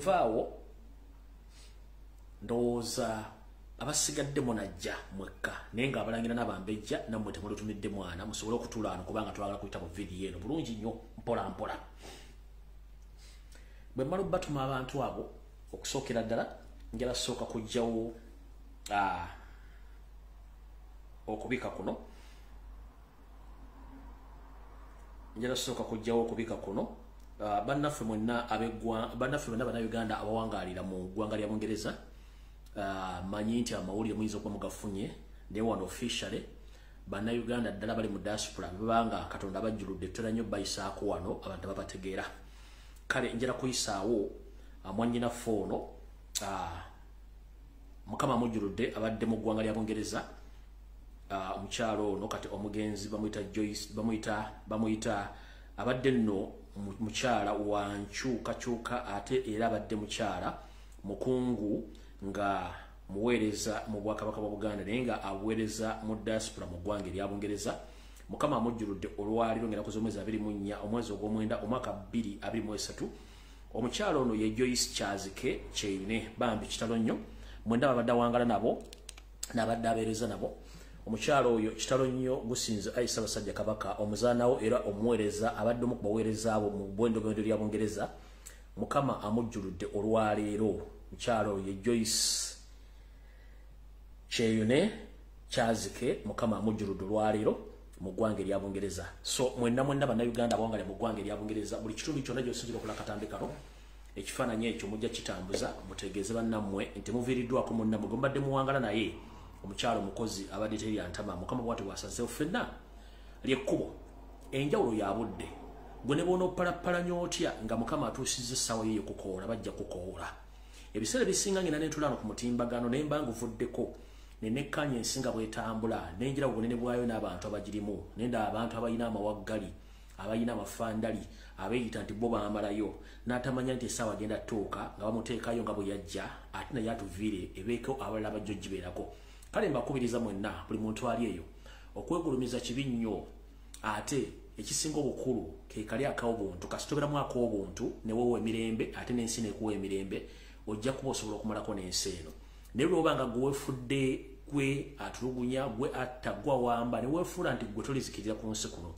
Bwe nvaawo, ndowooza abasigadde munajja mwekka, naye nga abalangira n'abambejja nammwe temulutumidde mwana, musobole okutuula wano, kubanga twagala kuyita mu vidiyo eno bulungi nnyo, mpola mpola. Bwe mmala obbatuma abantu abo, okusookera ddala njala sooka kujjawo okubika kuno. Njala sooka kujjawo okubika kuno. Bannaffe mwenna abeggwa, bannaffe mwenna Bannayuganda abawangaalira mu ggwanga lya Bungereza, manyi nti amawulire muyinza okuba mugafunye, naye wano officially Bannayuganda ddala bali mu diaspora, babanga Katonda bajjuludde, tutera nnyo bayisaako wano, abantu babategeera. Kale njala kuyisaawo mwannyinaffe ono, Mukama amujjuludde, abadde mu ggwanga lya Bungereza. Omukyalo ono kati omugenzi bamuyita Joyce, bamuyita abadde nno mukyala wa nkyukakyuka, ate era abadde mukyala mukungu nga muweereza mu Bwakabaka bwa Buganda, naye nga abuweereza mu diaspora mu ggwanga erya Bungereza. Mukama amujjuludde olwaliro ng'ennaku z'omwezi 24, omwezi ogw'omwenda, omwaka 2023. Omukyala ono ye Joyce Kyazike Kyeyune. Bambi kitalo nnyo. Mwenda babadde awangala nabo n'abadde abeereza nabo. Omukyala oyo kitalo nnyo, gusinze ayi Ssaabasajja Kabaka, omuzaanawo era omuweereza, abadde omu ku baweereza abo mu bwendobwendo lya Bungereza. Mukama amujjuludde olwaleero. Mukyala oyo ye Joyce Kyeyune Kyazike, Mukama amujjuludde olwaleero mu ggwanga erya Bungereza. So mwenna mwenna Bannayuganda abawangale mu ggwanga erya Bungereza, buli kitundu kyonna gy'osinzira okola akatambi kano, ekifaananyi ekyo mujja kitambuza, mutegeeze bannammwe nti muviiriddwako munnammwe gwe mubadde muwangala naye, omukyalo omukozi abadde terya ntama. Mukama bw'atyo bw'asazeewo, ffenna lyekkubo, enjawulo ya budde. Gwe ne bw'onoopalapalanya otya, nga Mukama atuusizza essaawa ye yokukoola, bajja kukoola. Ebiseera ebisinga ngenda nentulaano ku mutimbagano, ne mba nguvuddeko nenekkaanya ensi nga bwetambula, nenjira obunene bwayo n'abantu abagirimu, nenda abantu abalina amawaggali, abalina amafandali, abeeyita nti bo baamalayo, n'atamanya nti essaawa agenda ttuuka nga bamuteekayo nga bwe yajja, ate naye atuviire ebeeko abalala bajja ogibeerako. Kale mbakubiriza mwenna, buli muntu ali eyo, okwegulumiza kibi nnyo, ate ekisinga obukulu ke kali ak'obuntu. Kasitoberamu ak'obuntu ne weewa emirembe, ate n'ensi n'ekuwa emirembe, ojja kuba osobola okumalako n'ensi eno. Naye lwoba nga gwe weefudde, gwe atulugunya, gwe atta, gwe awamba, ne weefuula nti gwe tolizikirira ku nsi kuno,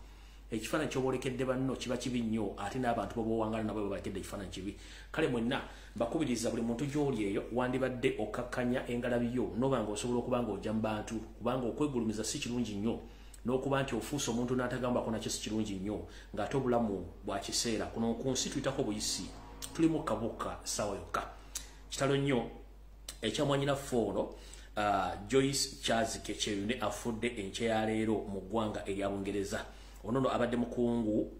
ekifaananyi ky'obolekedde banno kiba kibi nnyo, ate n'abantu b'obowangala nabo babalekedde ekifaananyi kibi. Kale mwenna mbakubiriza, buli muntu gy'oli eyo, wandibadde okkakkanya engalabi yo noba nga osobola okuba nga ojja mu bantu, kubanga okwegulumiza si kirungi nnyo, n'okuba nti ofuuse omuntu n'atagambako nakyo si kirungi nnyo, ng'ate obulamu bwa kiseera. Kuno ku nsi tuyitako buyisi, tulimu kabukka ssaawa yokka. Kitalo nnyo ekya mwannyinaffe ono, Joyce Kyazike Kyeyune, afudde enkya ya leero mu ggwanga erya Bungereza. Ono nno abadde mukungu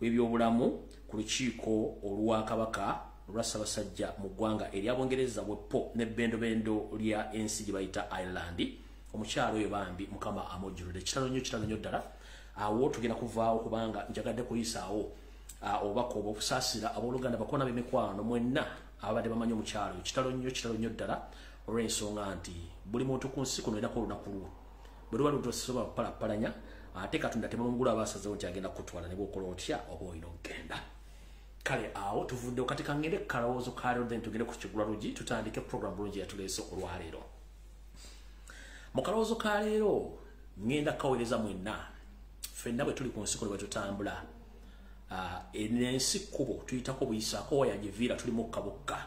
w'ebyobulamu ku lukiiko olwa Kabaka olwa Ssaabasajja mu ggwanga erya Bungereza, bweppo n'ebbendobendo lya ensi gye bayita Ireland. Omukyalo oyo bambi Mukama amujjulule. Kitalo nnyo, kitalo nnyo ddala. Awo tugenda kuvaawo, kubanga njagadde kuyisaawo obubaka obwo obusaasira abooluganda, bakona b'emikwano mwenna ababadde bamanyi omukyalo oyo. Kitalo nnyo, kitalo nnyo ddala, olw'ensonga nti buli muntu ku nsi kuno erako olunaku lwo bwe luba lutosobola kupalapalanya, ate Katonda temamugula aba asazeewo nti agenda kukutwala, ne bw'okola otya oba olina okugenda. Kale awo tuvuddewo. Kati kangende kukalowoozo kaleero, then tugende ku kigula lugi, tutandike program bulungi yatuleese olwaleero. Mu kalowoozo ka leero ŋŋenda kukaweereza mwenna. Ffenna bwe tuli ku nsi kuno, bwe tutambula, ensi kkubo, tuyitako buyisaako, wayagiviira, tuli mukka bukka.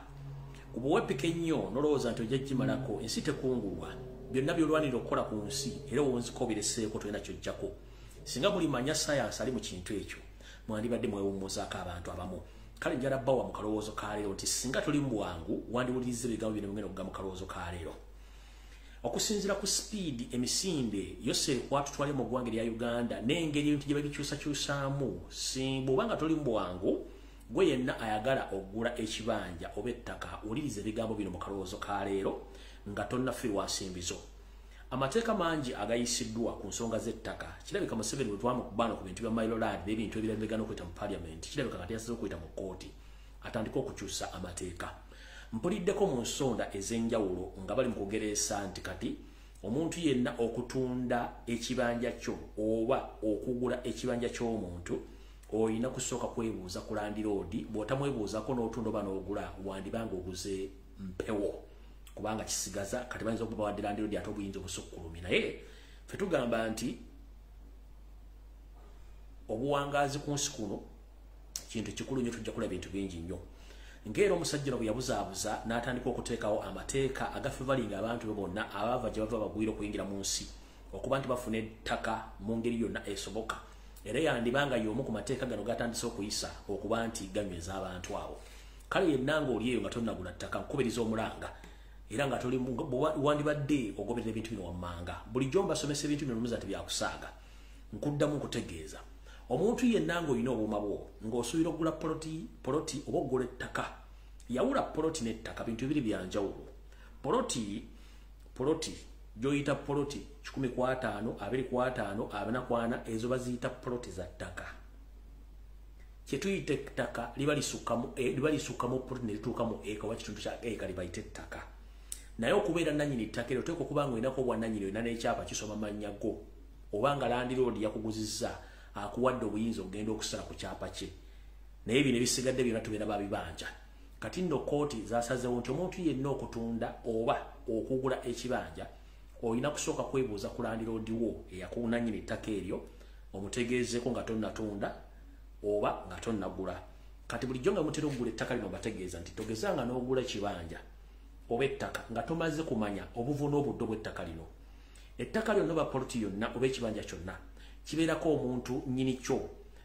Kuba weepika ennyo nolowooza nti ojja gimalako, ensi tekungulwa. Byonna byolwanirira okukola ku nsi, era owunzika obireseeko, tolina kyojjako. Singa mulimanya sayansi ali mu kintu ekyo, mwandibadde mwewummuzaako abantu abamu. Kale njala bawa mu kalowoozo ka leero nti singa toli mu bwangu, wandiwuliriza ebigambo bino mugenda okugamba mu kalowoozo ka leero. Okusinziira ku sipiidi emisinde yose kwatutwale mu ggwanga erya Uganda n'engeri ebintu gye babikyusakyusaamu, bw'oba nga toli mu bwangu, gwe yenna ayagala okugula ekibanja oba ettaka, wuliriza ebigambo bino mu kalowoozo ka leero nga tonnafiirwa nsimbi zo. Amateeka mangi agayisiddwa ku nsonga z'ettaka. Kirabika Museveni bwe twamukubaana ku bintu bya Mailo Land n'ebintu ebirala bigana okuyita mu parliament, kirabika kati yasaze okuyita mu kkooti atandike okukyusa amateeka. Mpuliddeko mu nsonda ez'enjawulo nga bali mu kugereesa nti kati omuntu yenna okutunda ekibanja kyo oba okugula ekibanja ky'omuntu Olina kusooka kwebuuza ku landiroodi. Bw'otamwebuuzako n'otunda oba n'ogula, wandibanga oguze mpewo, kubanga kisigaza kati bayinza okuba bawadde landiroodi ate obuyinza obusukkulumi. Naye ffe tugamba nti obuwangaazi ku nsi kuno kintu kikulu nnyo, tujja kulaba ebintu bingi nnyo. Ng'era omusajja ono bwe yabuzaabuza n'atandika okuteekawo amateeka agafevalinga abantu be bonna abaava gye bava bagwira okuyingira mu nsi, okuba nti bafuna ettaka mu ngeri yonna esoboka. Era yandibanga y'omu ku mateeka gano gatandise okuyisa okuba nti ganyweza abantu abo. Kale yenna ng'oli eyo nga tonnagula ttaka, nkubiriza omulanga, era nga toli wandibadde ogoberera ebintu bino wammanga. Bulijjo mbasomesa ebintu bino muza nti byakusaaga. Nkuddamu nkutegeeza, omuntu yenna ng'olina obuuma bwo ng'osuubira okugula poloti oba okugula ettaka, yawula poloti n'ettaka, bintu bibiri bya njawulo. Poloti gy'oyita poloti 150, 25, 44, ezo baziyita poloti za ttaka. Kye tuyita ettaka liba lisukkamu poloti ne lituuka mu eka oba kitundu kya eka, libayita ettaka. Naye okubeera nannyini ttaka eryo oteekwa okuba ng'olinako obwannannyini, olina n'ekyapa kisoma mannya go, oba nga landiroodi yakuguzizza akuwadde obuyinza okugenda okusala ku kyapa kye. Naye bino ebisigadde byonna tubeera babibanja. Kati nno kkooti zasazeewo nti omuntu yenna okutunda oba okugula ekibanja olina kusooka kwebuuza ku landiroodi wo eyakunannyini ettaka eryo, omutegeezeeko nga tonnatunda oba nga tonnagula. Kati bulijjo nga mutera okugula ettaka lino, bategeeza nti togezanga n'ogula ekibanja oba ettaka nga tomaze kumanya obuvu n'obuddo bw'ettaka lino. Ettaka lyonna oba poloti yonna oba ekibanja kyonna kibeerako omuntu nnyini kyo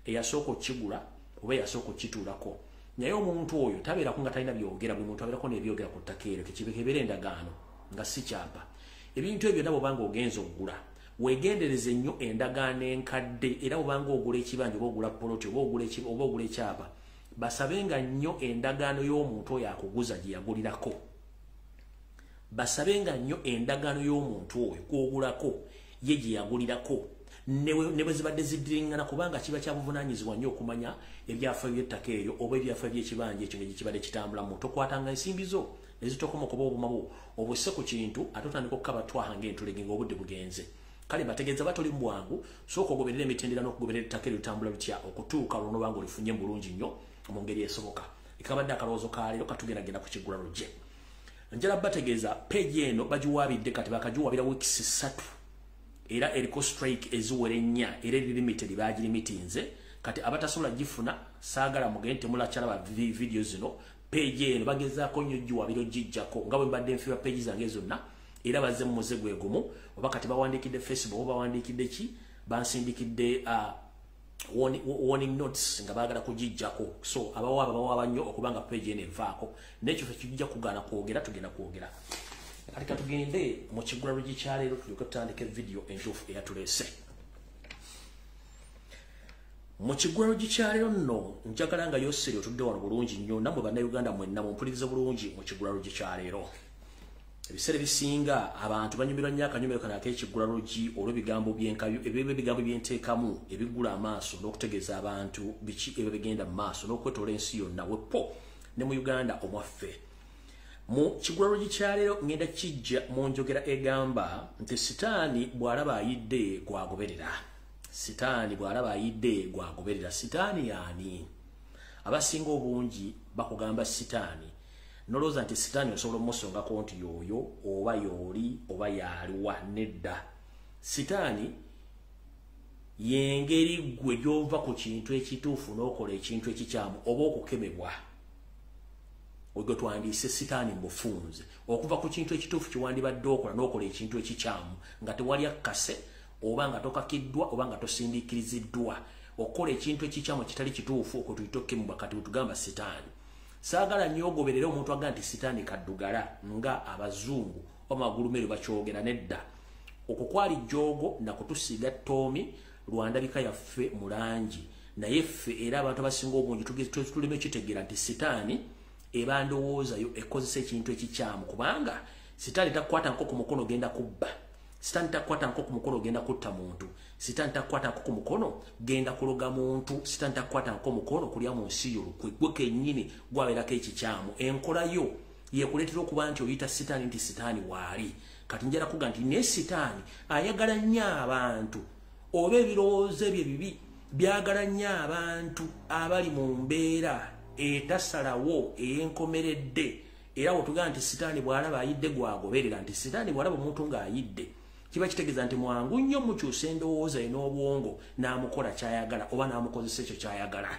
eyasooka okukigula oba eyasooka okukituulako. Naye omuntu oyo tabeerako nga talina byogera, buli muntu abeerako n'ebyogera ku ttaka eryo, kekibeera endagaano nga si kyapa. Ebintu ebyo byonna bw'obanga ogenza okugula, weegendereze nnyo endagaano enkadde. Era bw'obanga ogula ekibanja oba ogula poloti oba ogula ekyapa, basabenga nnyo endagaano y'omuntu oyo akuguza gye yagulirako. Basabenga nnyo endagaano y'omuntu oyo gw'ogulako ye gye yagulirako, ne bwe zibadde ziddiringana, kubanga kiba kya buvunaanyizibwa nnyo okumanya ebyafaayo by'ettaka eryo oba ebyafaayo by'ekibanja ekyo nga kibadde kitambulamu. Tokwatanga ensimbi zo nezitokomoka oba obuma bwo obusse ku kintu ate otandika okukaba twaha ng'entulege ng'obudde bugenze. Kale mbategeeza batoli mu bwangu, sooka ogoberera emitendera n'okugoberera ettaka eryo litambula lutya okutuuka lw'onoba ng'olifunye mu bulungi nnyo mu ngeri esoboka. Ekabadde akalowoozo ka leero, katugendagenda ku kiggula lujje. Njala bategeeza peegi eno bagiwaabidde, kati bakagiwaabira weeks 3, era eriko strike eziwera 4, era eri limited, bagirimitinze. Kati abatasobola gifuna, saagala mugende temulakyalaba video zino. Peegi eno bagezaako nnyo giwaabira ogijjako nga bwe mbadde nfiirwa peegi zange zonna, era bazze mu muze gwe gumu. Oba kati bawandiikidde Facebook oba bawandiikidde ki, bansindikidde warning notes nga baagala kugijjako. So abawaaba bawaaba nnyo okubanga peegi eno evaako, n'ekyo ffe kijja kugaana kwogera, tugenda kwogera. Kati katugende mu kiggula luggi kya leero, tulyoke tutandike vidiyo entuufu eyatuleese. Mu kiggula luggi kya leero nno njagala nga Yoseri otudde wano bulungi nnyo, nammwe Bannayuganda mwenna mumpulirize bulungi. Mu kiggula luggi kya leero, ebiseera ebisinga abantu banyumirwa nnyo akanyumiro kano ak'ekiggula luggi olw'ebigambo ebigambo byenteekamu ebiggula amaaso n'okutegeeza abantu biki ebyo bigenda mu maaso n'okwetoola ensi yonna wepo ne mu Uganda omwaffe. Mu kiggula luggi kya leero ngenda kijja mu njogera egamba nti sitaani bw'alaba ayidde gwagoberera. Sitaani bw'alaba ayidde gwagoberera. Sitaani yaani? Abasinga obungi bakugamba sitaani, nolowooza nti sitaani osobola omusongako nti yoyo oba yooli oba yaaliwa. Nedda, sitaani yengeri ggwe gy'ova ku kintu ekituufu n'okola ekintu ekikyamu oba okukemebwa. Ogwo twandiise sitaani mubufunze, okuva ku kintu ekituufu kiwandibadde okola n'okola ekintu ekikyamu nga tewali akkase oba nga tokakiddwa oba nga tosindiikiriziddwa okukola ekintu ekikyamu ekitali kituufu, okwo tuyita okukemebwa. Kati wetugamba sitaani, saagala nnyo ogoberere omuntu agamba nti sitaani kaddugala nga abazungu oba magulumeru bakyogera. Nedda, okwo kwali jjoogo nakutusiiga ttoomi lwa ndabika yaffe mu langi. Naye ffe era abantu abasinga obungi tuleme kitegeera nti sitaani eba ndowoozayo ekozesa ekintu ekikyamu, kubanga sitaani takukwata nko ku mukono ogenda kubba, sitaani takukwata nko ku mukono ogenda kutta muntu, sitaani takukwata nko ku mukono genda kuloga muntu, sitaani takukwata nko mukono kulya mu nsi yo lukwe, gwe kennyini gwabeerako ekikyamu. Enkola yo yekuleetera okuba nti oyita sitaani nti sitaani waali. Kati njala kuga nti naye sitaani ayagala nnyo abantu oba ebirowoozo ebyo ebibi Byagala nnyo abantu abali mu mbeera etasalawo ey'enkomeredde. Era wetugamba nti sitaani bw'alaba ayidde gwagoberera, nti sitaani bw'alaba omuntu ng'ayidde kiba kitegeeza nti mwangu nnyo mukyusa endowooza ye n'obwongo n'amukola ky'ayagala oba n'amukozesa ekyo ky'ayagala.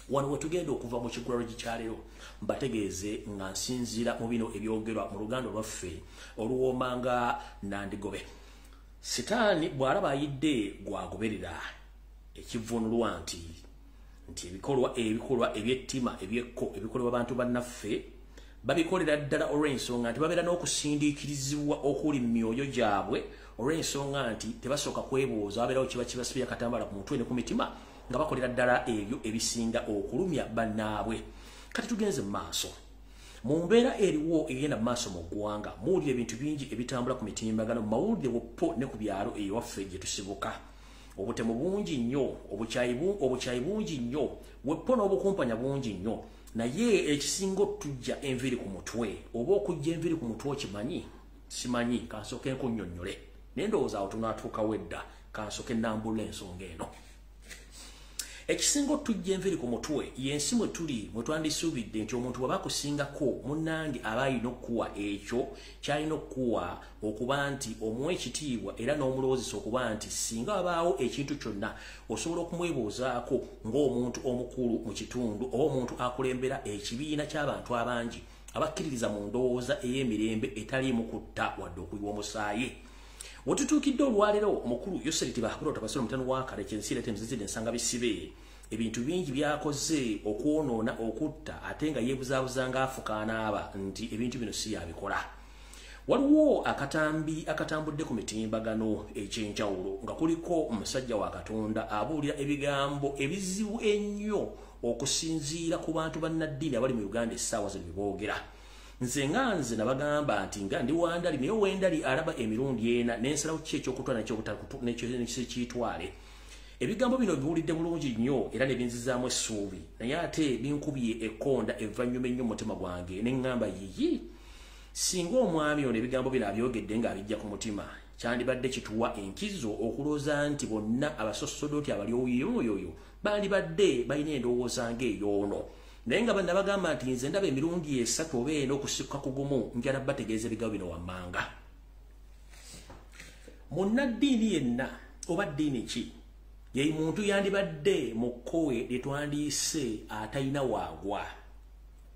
Wano wetugenda okuva mu kigulalogi kya leero mbategeeze nga nsinziira mu bino ebyogerwa mu luganda lwaffe oluwooma nga Nandigobe. Sitaani bw'alaba ayidde gwagoberera, ekivvuunulwa nti ebikolwa eby'ettima ebyekko ebikolebwa abantu bannaffe babikolera ddala olw'ensonga nti babeera n'okusindiikirizibwa okuli mu myoyo gyabwe, olw'ensonga nti tebasooka kwebuuza, babeerawo kiba kibasibye akatambala ku mutwe ne ku mitima nga bakolera ddala ebyo ebisinga okulumya bannaabwe. Kati tugenze mu maaso. Mu mbeera eriwo egenda mu maaso mu ggwanga, muwulira ebintu bingi ebitambula ku mitimbagano, mu mawulire woppo ne ku byalo ewaffe gye tusibuka. Obutemu bungi nnyo, obukyayi bungi nnyo, weppo n'obukumpanya bungi nnyo. Naye ekisinga otujja enviiri ku mutwe, oba okujja enviiri ku mutwe okimanyi? Simanyi, kansooke nkunnyonnyole. Naye ndowooza awo tunaatuukawo edda, kansooke nnambulula ensonga eno. Ekisinga otujja enviiri ku mutwe y'ensi mwe tuli mwe twandisuubidde nti omuntu bw'aba akusingako munnange aba alina okukuwa ekyo ky'alina okukuwa, okuba nti omuwa ekitiibwa era n'omulowoozesa okuba nti singa wabaawo ekintu kyonna osobola okumwebuuzaako ng'omuntu omukulu mu kitundu oba omuntu akulembera ekibiina ky'abantu abangi abakkiririza mu ndowooza ey'emirembe etaliimu kutta wadde okuyiwa omusaayi. Wetutuukidde olwaleero omukulu Yoseri Tibahabulwa Tabasira omutano wa kale kyensi era temuzizidde ensanga bisibe ebintu bingi byakoze okwonoona okutta ate nga yeebuzaabuza ng'afukaanaaba nti ebintu bino si yabikola. Waliwo akatambi akatambudde ku mitimbagano eky'enjawulo nga kuliko omusajja wa Katonda abuulira ebigambo ebizibu ennyo okusinziira ku bantu bannaddiini abali mu Uganda essaawa zino bye boogera. Nze nga nze nabagamba nti nga ndi wandali naye wendali alaba emirundi ena n'ensalawo ki ekyokutwala n'ekitwale. Ebigambo bino biwulidde bulungi nnyo era ne binzizaamu essuubi, naye ate binkubye ekkonda evvannyuma ennyo mu mutima gwange ne ŋŋamba yiyi, singa omwami ono ebigambo bino abyogedde ng'abijja ku mutima kyandibadde kituwa enkizo okulowooza nti bonna abasosodoti abali oyoyoyo bandibadde balina endowooza ng'ey'ono. Naye nga banna bagamba nti nze ndaba emirundi esatu oba ena okusikka ku gumu, njala bategeeza ebigambo bino wammanga. Munnaddiini yenna oba ddiini ki ye muntu yandibadde mu kkowe lye twandiise atalina waagwa,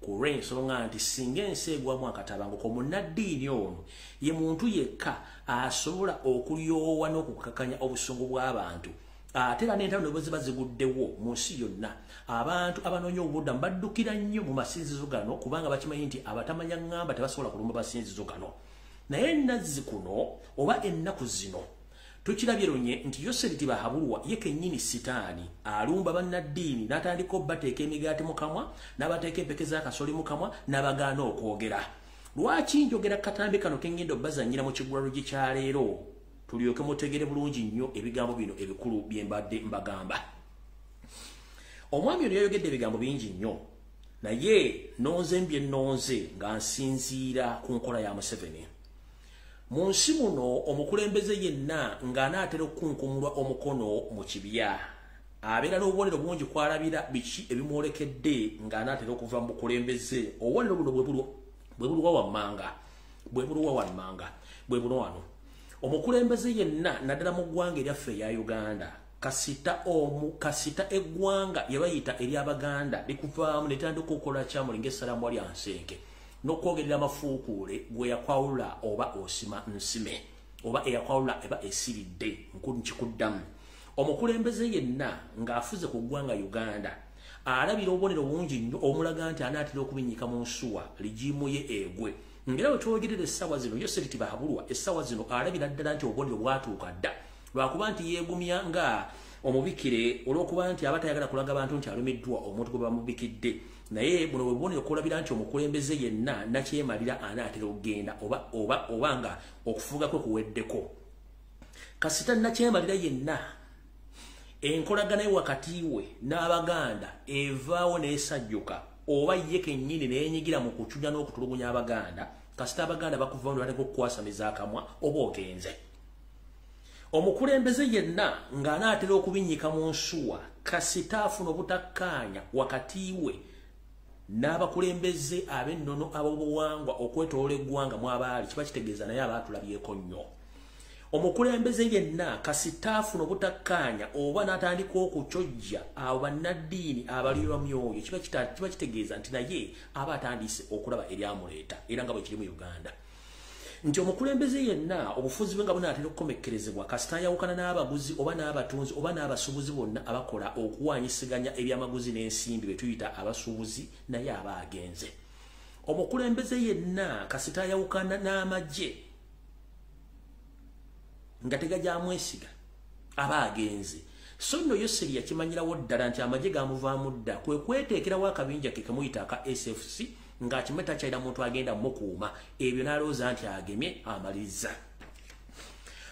ku lw'ensonga nti singa ensi egwamu akatabanguko munnaddiini ono ye muntu yekka asobola okulyowa n'okukakanya obusungu bw'abantu. Ate era n'entalo ne bwe ziba ziguddewo mu nsi yonna, abantu abanoonya obubuddamu baddukira nnyo mu masinzizo gano kubanga bakimanyi nti abatamanya ŋŋamba tebasobola kulumba masinzizo gano. Naye ennazzi kuno oba ennaku zino tukirabye lunye nti Yoseri Tibahabulwa ye kennyini sitaani alumba bannaddiini n'atandika obbateeka emigaati mu kamwa n'abateeka empeke z'akasoli mu kamwa n'abagaana okwogera. Lwaki njogera katambi kano ke ngenda obbazannyira mu kigulalogi kya leero? Tulyoke mutegere bulungi nnyo ebigambo bino ebikulu bye mbadde mbagamba. Omwami ono yayogedde ebigambo bingi nnyo, naye nonze mbye nonze nga nsinziira ku nkola ya Museveni. Mu nsi muno omukulembeze yenna ng'anaatera okukunkumulwa omukono mu kibya abeera n'obubonero bungi kw'alabira biki ebimwolekedde ng'anaatera okuva mu bukulembeze. Obubonero buno bwe buluwa wammanga, bwe buluwa wammanga, bwe buno wano. Omukulembeze yenna naddala mu ggwanga eryaffe erya Uganda, kasita eggwanga lye bayita ery'Abaganda likuvaamu ne litandika okukola kyamuli ng'essalambwa lya nsenke n'okwogerera amafuukuule gwe yakwawula oba osima nsime oba eyakwawula eba esiridde nkikuddamu. Omukulembeze yenna ng'afuze ku ggwanga Uganda alabira obubonero bungi nnyo omulaga nti anaatera okubinnyika mu nsuwa ligiimu ye egwe. Ngera bwe twogerera essaawa zino Yoseri Tibahabulwa essaawa zino alabira ddala nti obubonero bwatuuka dda, lwakuba nti yeegumya nga omubikire olw'okuba nti aba tayagala kulaga bantu nti alumiddwa omuntu gwe bamubikidde. Naye buno bwe bubonero okulabira nti omukulembeze yenna nakyemalira anaatera okugenda oba nga okufuga kwe kuweddeko. Kasita nakyemalira yenna enkolagana ye wakati we n'Abaganda evaawo n'esajjuka oba ye kennyini neenyigira mu kucunya n'okutulugunya Abaganda, kasita Abaganda bakuva ne batandika okukwasamiza akamwa oba ogenze. Omukulembeze yenna ng'anaatera okubinnyika mu nsuwa kasita afuna obutakkaanya wakati we n'abakulembeze ab'ennono ab'obuwangwa okwetoloola eggwanga mw'abaali, kiba kitegeeza naye abaatulabyeko nnyo. Omukulembeze yenna kasita afuna obutakkaanya oba n'atandika okukyojja abo bannaddiini abalirwa myoyo, kiba kitegeeza nti naye aba atandise okulaba eryamuleeta, era nga bwe kiri mu Uganda. Nti omukulembeze yenna obufuzi bwe nga bunaatera okukomekkerezebwa kasita ayawukana n'abaguzi oba n'abatunzi oba n'abasuubuzi bonna abakola okuwaanyisiganya ebyamaguzi n'ensimbi be tuyita abasuubuzi, naye aba agenze. Omukulembeze yenna kasita ayawukana n'amagye nga tegajamwesiga aba agenze. So nno Yoseri yakimanyirawo ddala nti amagye gamuvaamu dda, kwe kweteekerawo akabinja ke kemuyita aka SFC ng'akimwe takyalina muntu agenda mukuuma, ebyo n'alowooza nti agemye amaliriza.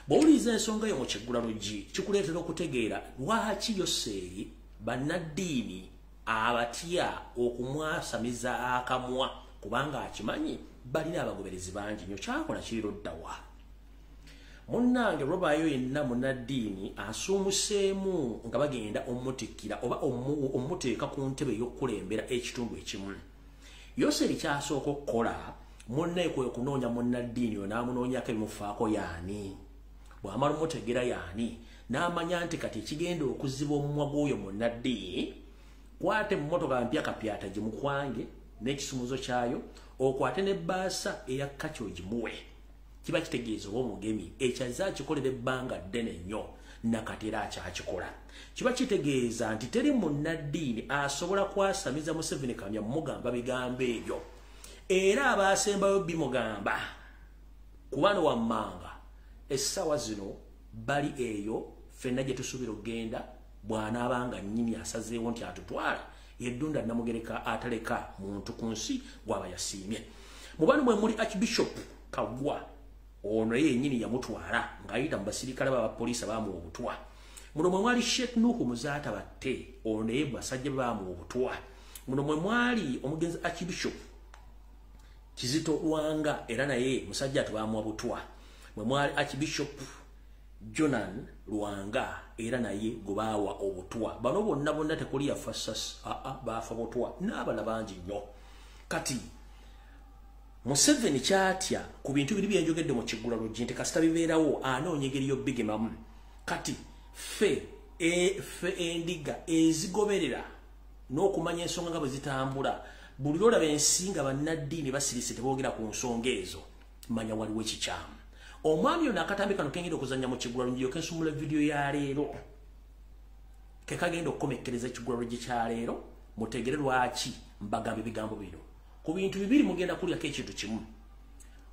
Bw'owuliriza ensonga yo mu Kiggulaluggi kikuleetera okutegeera lwaki Yoseri bannaddiini abatya okumwasamiza akamwa, kubanga akimanyi balina abagoberezi bangi nnyo. Kyakola kiri luddawa? Munnange lwabaayo yenna munnaddiini asuumuseemu nga bagenda omutikkira oba omuteeka ku ntebe ey'okukulembera ekitundu ekimu, Yoseri kyasooka okukola munnaye kwe kunoonya munnaddiini oyo n'amunoonyako ebimufaako yaani. Bw'amala omutegeera yaani, n'amanya nti kati ekigenda okuziba omumwa gw'oyo munnaddiini, kwata emmotoka mpya kapyata gimukwange n'ekisumuzo kyayo, okwate n'ebbaasa eya kaki ogimuwe. Kiba kitegeeza oba omugemi ekyaza akikolera ebbanga ddene nnyo nakati era akyakikola. Kiba kitegeeza nti teri munnaddiini asobola kwasamiza Museveni kamya mugamba bigambo ebyo, era abaasembayo bimugamba kubano wammanga essaawa zino bali eyo ffenna gye tusuubira okugenda bw'anaabanga nnyini asazeewo nti atutwala yeddunda Namugereka ataleka muntu ku nsi gw'aba yasiimye. Mu bano mwe muli Archbishop Kagwa, ono ye yennyini yamutwala ng'ayita mu basirikale b'abapoliisi abaamuwa obutwa. Muno mwe mwali Sheikh Nuhu Muzaata Batte, ono ye basajja baamuwa obutwa. Muno mwe mwali omugenzi Archbishop Kizito Lwanga, era naye musajja tebaamuwa butwa. Mwe mwali Archbishop Jonan Lwanga, era naye gwe baawa obutwa. Bano bonna bonna tekuli yafa sasi, baafa butwa n'abalala bangi nnyo. Kati Museveni kyatya ku bintu biri byenjogedde mu Kiggulaluggi nti kasita bibeerawo anoonya engeri y'obigemamu. Kati ffe endiga ezigoberera n'okumanya ensonga nga bwe zitambula, buli lw'olaba ensi nga bannaddiini basirise teboogera ku nsonga ezo, manya waliwo ekikyamu. Omwami ono akatambi kano kengenda okuzannya mu Kiggulaluggi yo kensumula vidiyo ya leero ke kagenda okukomekkereza Ekiggulaluggi kya leero, mutegere lwaki mbagamba ebigambo bino. Ku bintu bibiri mugenda kulyako ekintu kimu.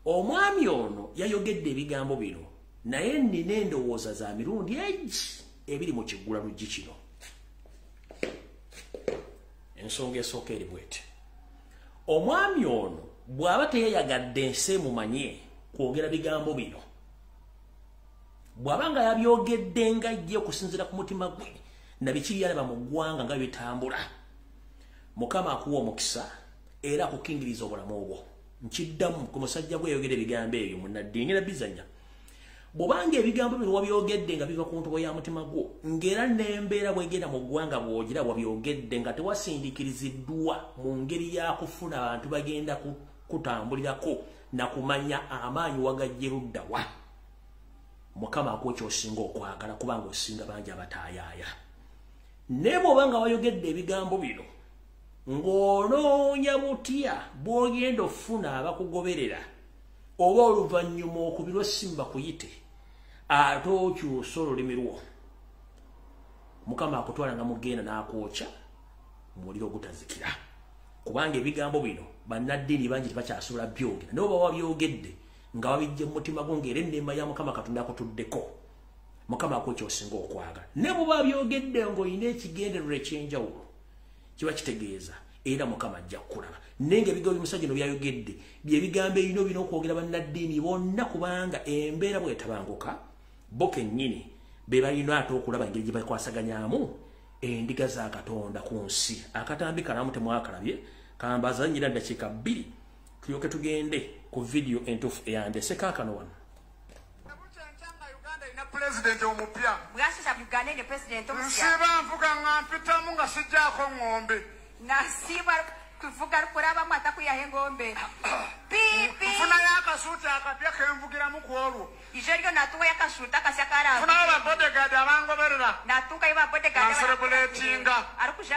Omwami ono yayogedde ebigambo bino, naye nnina endowooza za mirundi egi ebiri mu Kiggulaluggi kino. Ensonga esooka eri bw'eti: omwami ono bw'aba teyeyagadde ensi emumanye kwogera bigambo bino, bw'aba nga yabyogedde nga ye okusinziira ku mutima gwe na biki byalaba mu ggwanga nga bitambula, Mukama akuwa omukisa era akukingiriza obulamu bwo. Nkiddamu ku musajja gwe yayogera ebigambo ebyo munnaddiini ngenda bizannya. Bw'obanga ebigambo bino wabyogedde nga biva ku ntobo ya mutima gwo, ng'era n'embeera bw'egenda mu ggwanga bw'ogira wabyogedde nga tewasindikiriziddwa mu ngeri ya kufuna abantu bagenda kutambulirako na kumanya amaanyi wagajje ludda wa, Mukama akuwa ky'osinga okwagala, kubanga osinga bangi abataayaaya. Naye bw'obanga wayogedde ebigambo bino ng'onoonya butya bw'ogenda ofuna abakugoberera, oba oluvannyuma okubirwa essimu bakuyite ate okyusa olulimi lwo, Mukama akutwala nga mugenda n'akwokya mu muliro ogutazikira. Kubanga ebigambo bino bannaddiini bangi tebakyasobola byogera, naye oba wabyogedde nga wabijje mu mutima gwo ng'era enneema ya Mukama Katonda akutuddeko, Mukama akuwa ky'osinga okwagala. Naye bw'oba byogedde ng'olina ekigendererwa eky'enjawulo, kiba kitegeeza era Mukama ajja kukulaba. Naye ng'ebigambo by'omusajja ono byayogedde bye bigambo ebino bino okwogera bannaddiini bonna, kubanga embeera bw'etabanguka bo kennyini be balina ate okulaba engeri gye bakwasaganyaamu endiga za Katonda ku nsi. Akatambi kalamu temwakalabye, kambazanyira ddakiika 2 tulyoke tugende ku vidiyo entuufu eyandese kaakano wano. pulezidenti omupya. Bwashisha Uganda ne president omusya. Nsiba nvuga nga mpitamu nga sijjaako ng'ombe. Nasiba kuvuga kuraba atakuyaho engombe. Pipi. Nfunayo akasuuti akapya ke nvugiramu ku olwo. Ijo ryo natuwa akashuta akasya karaba. Nfunayo ba bodyguard abangoberera. Natuka iba bodyguard. Nserebuletinga.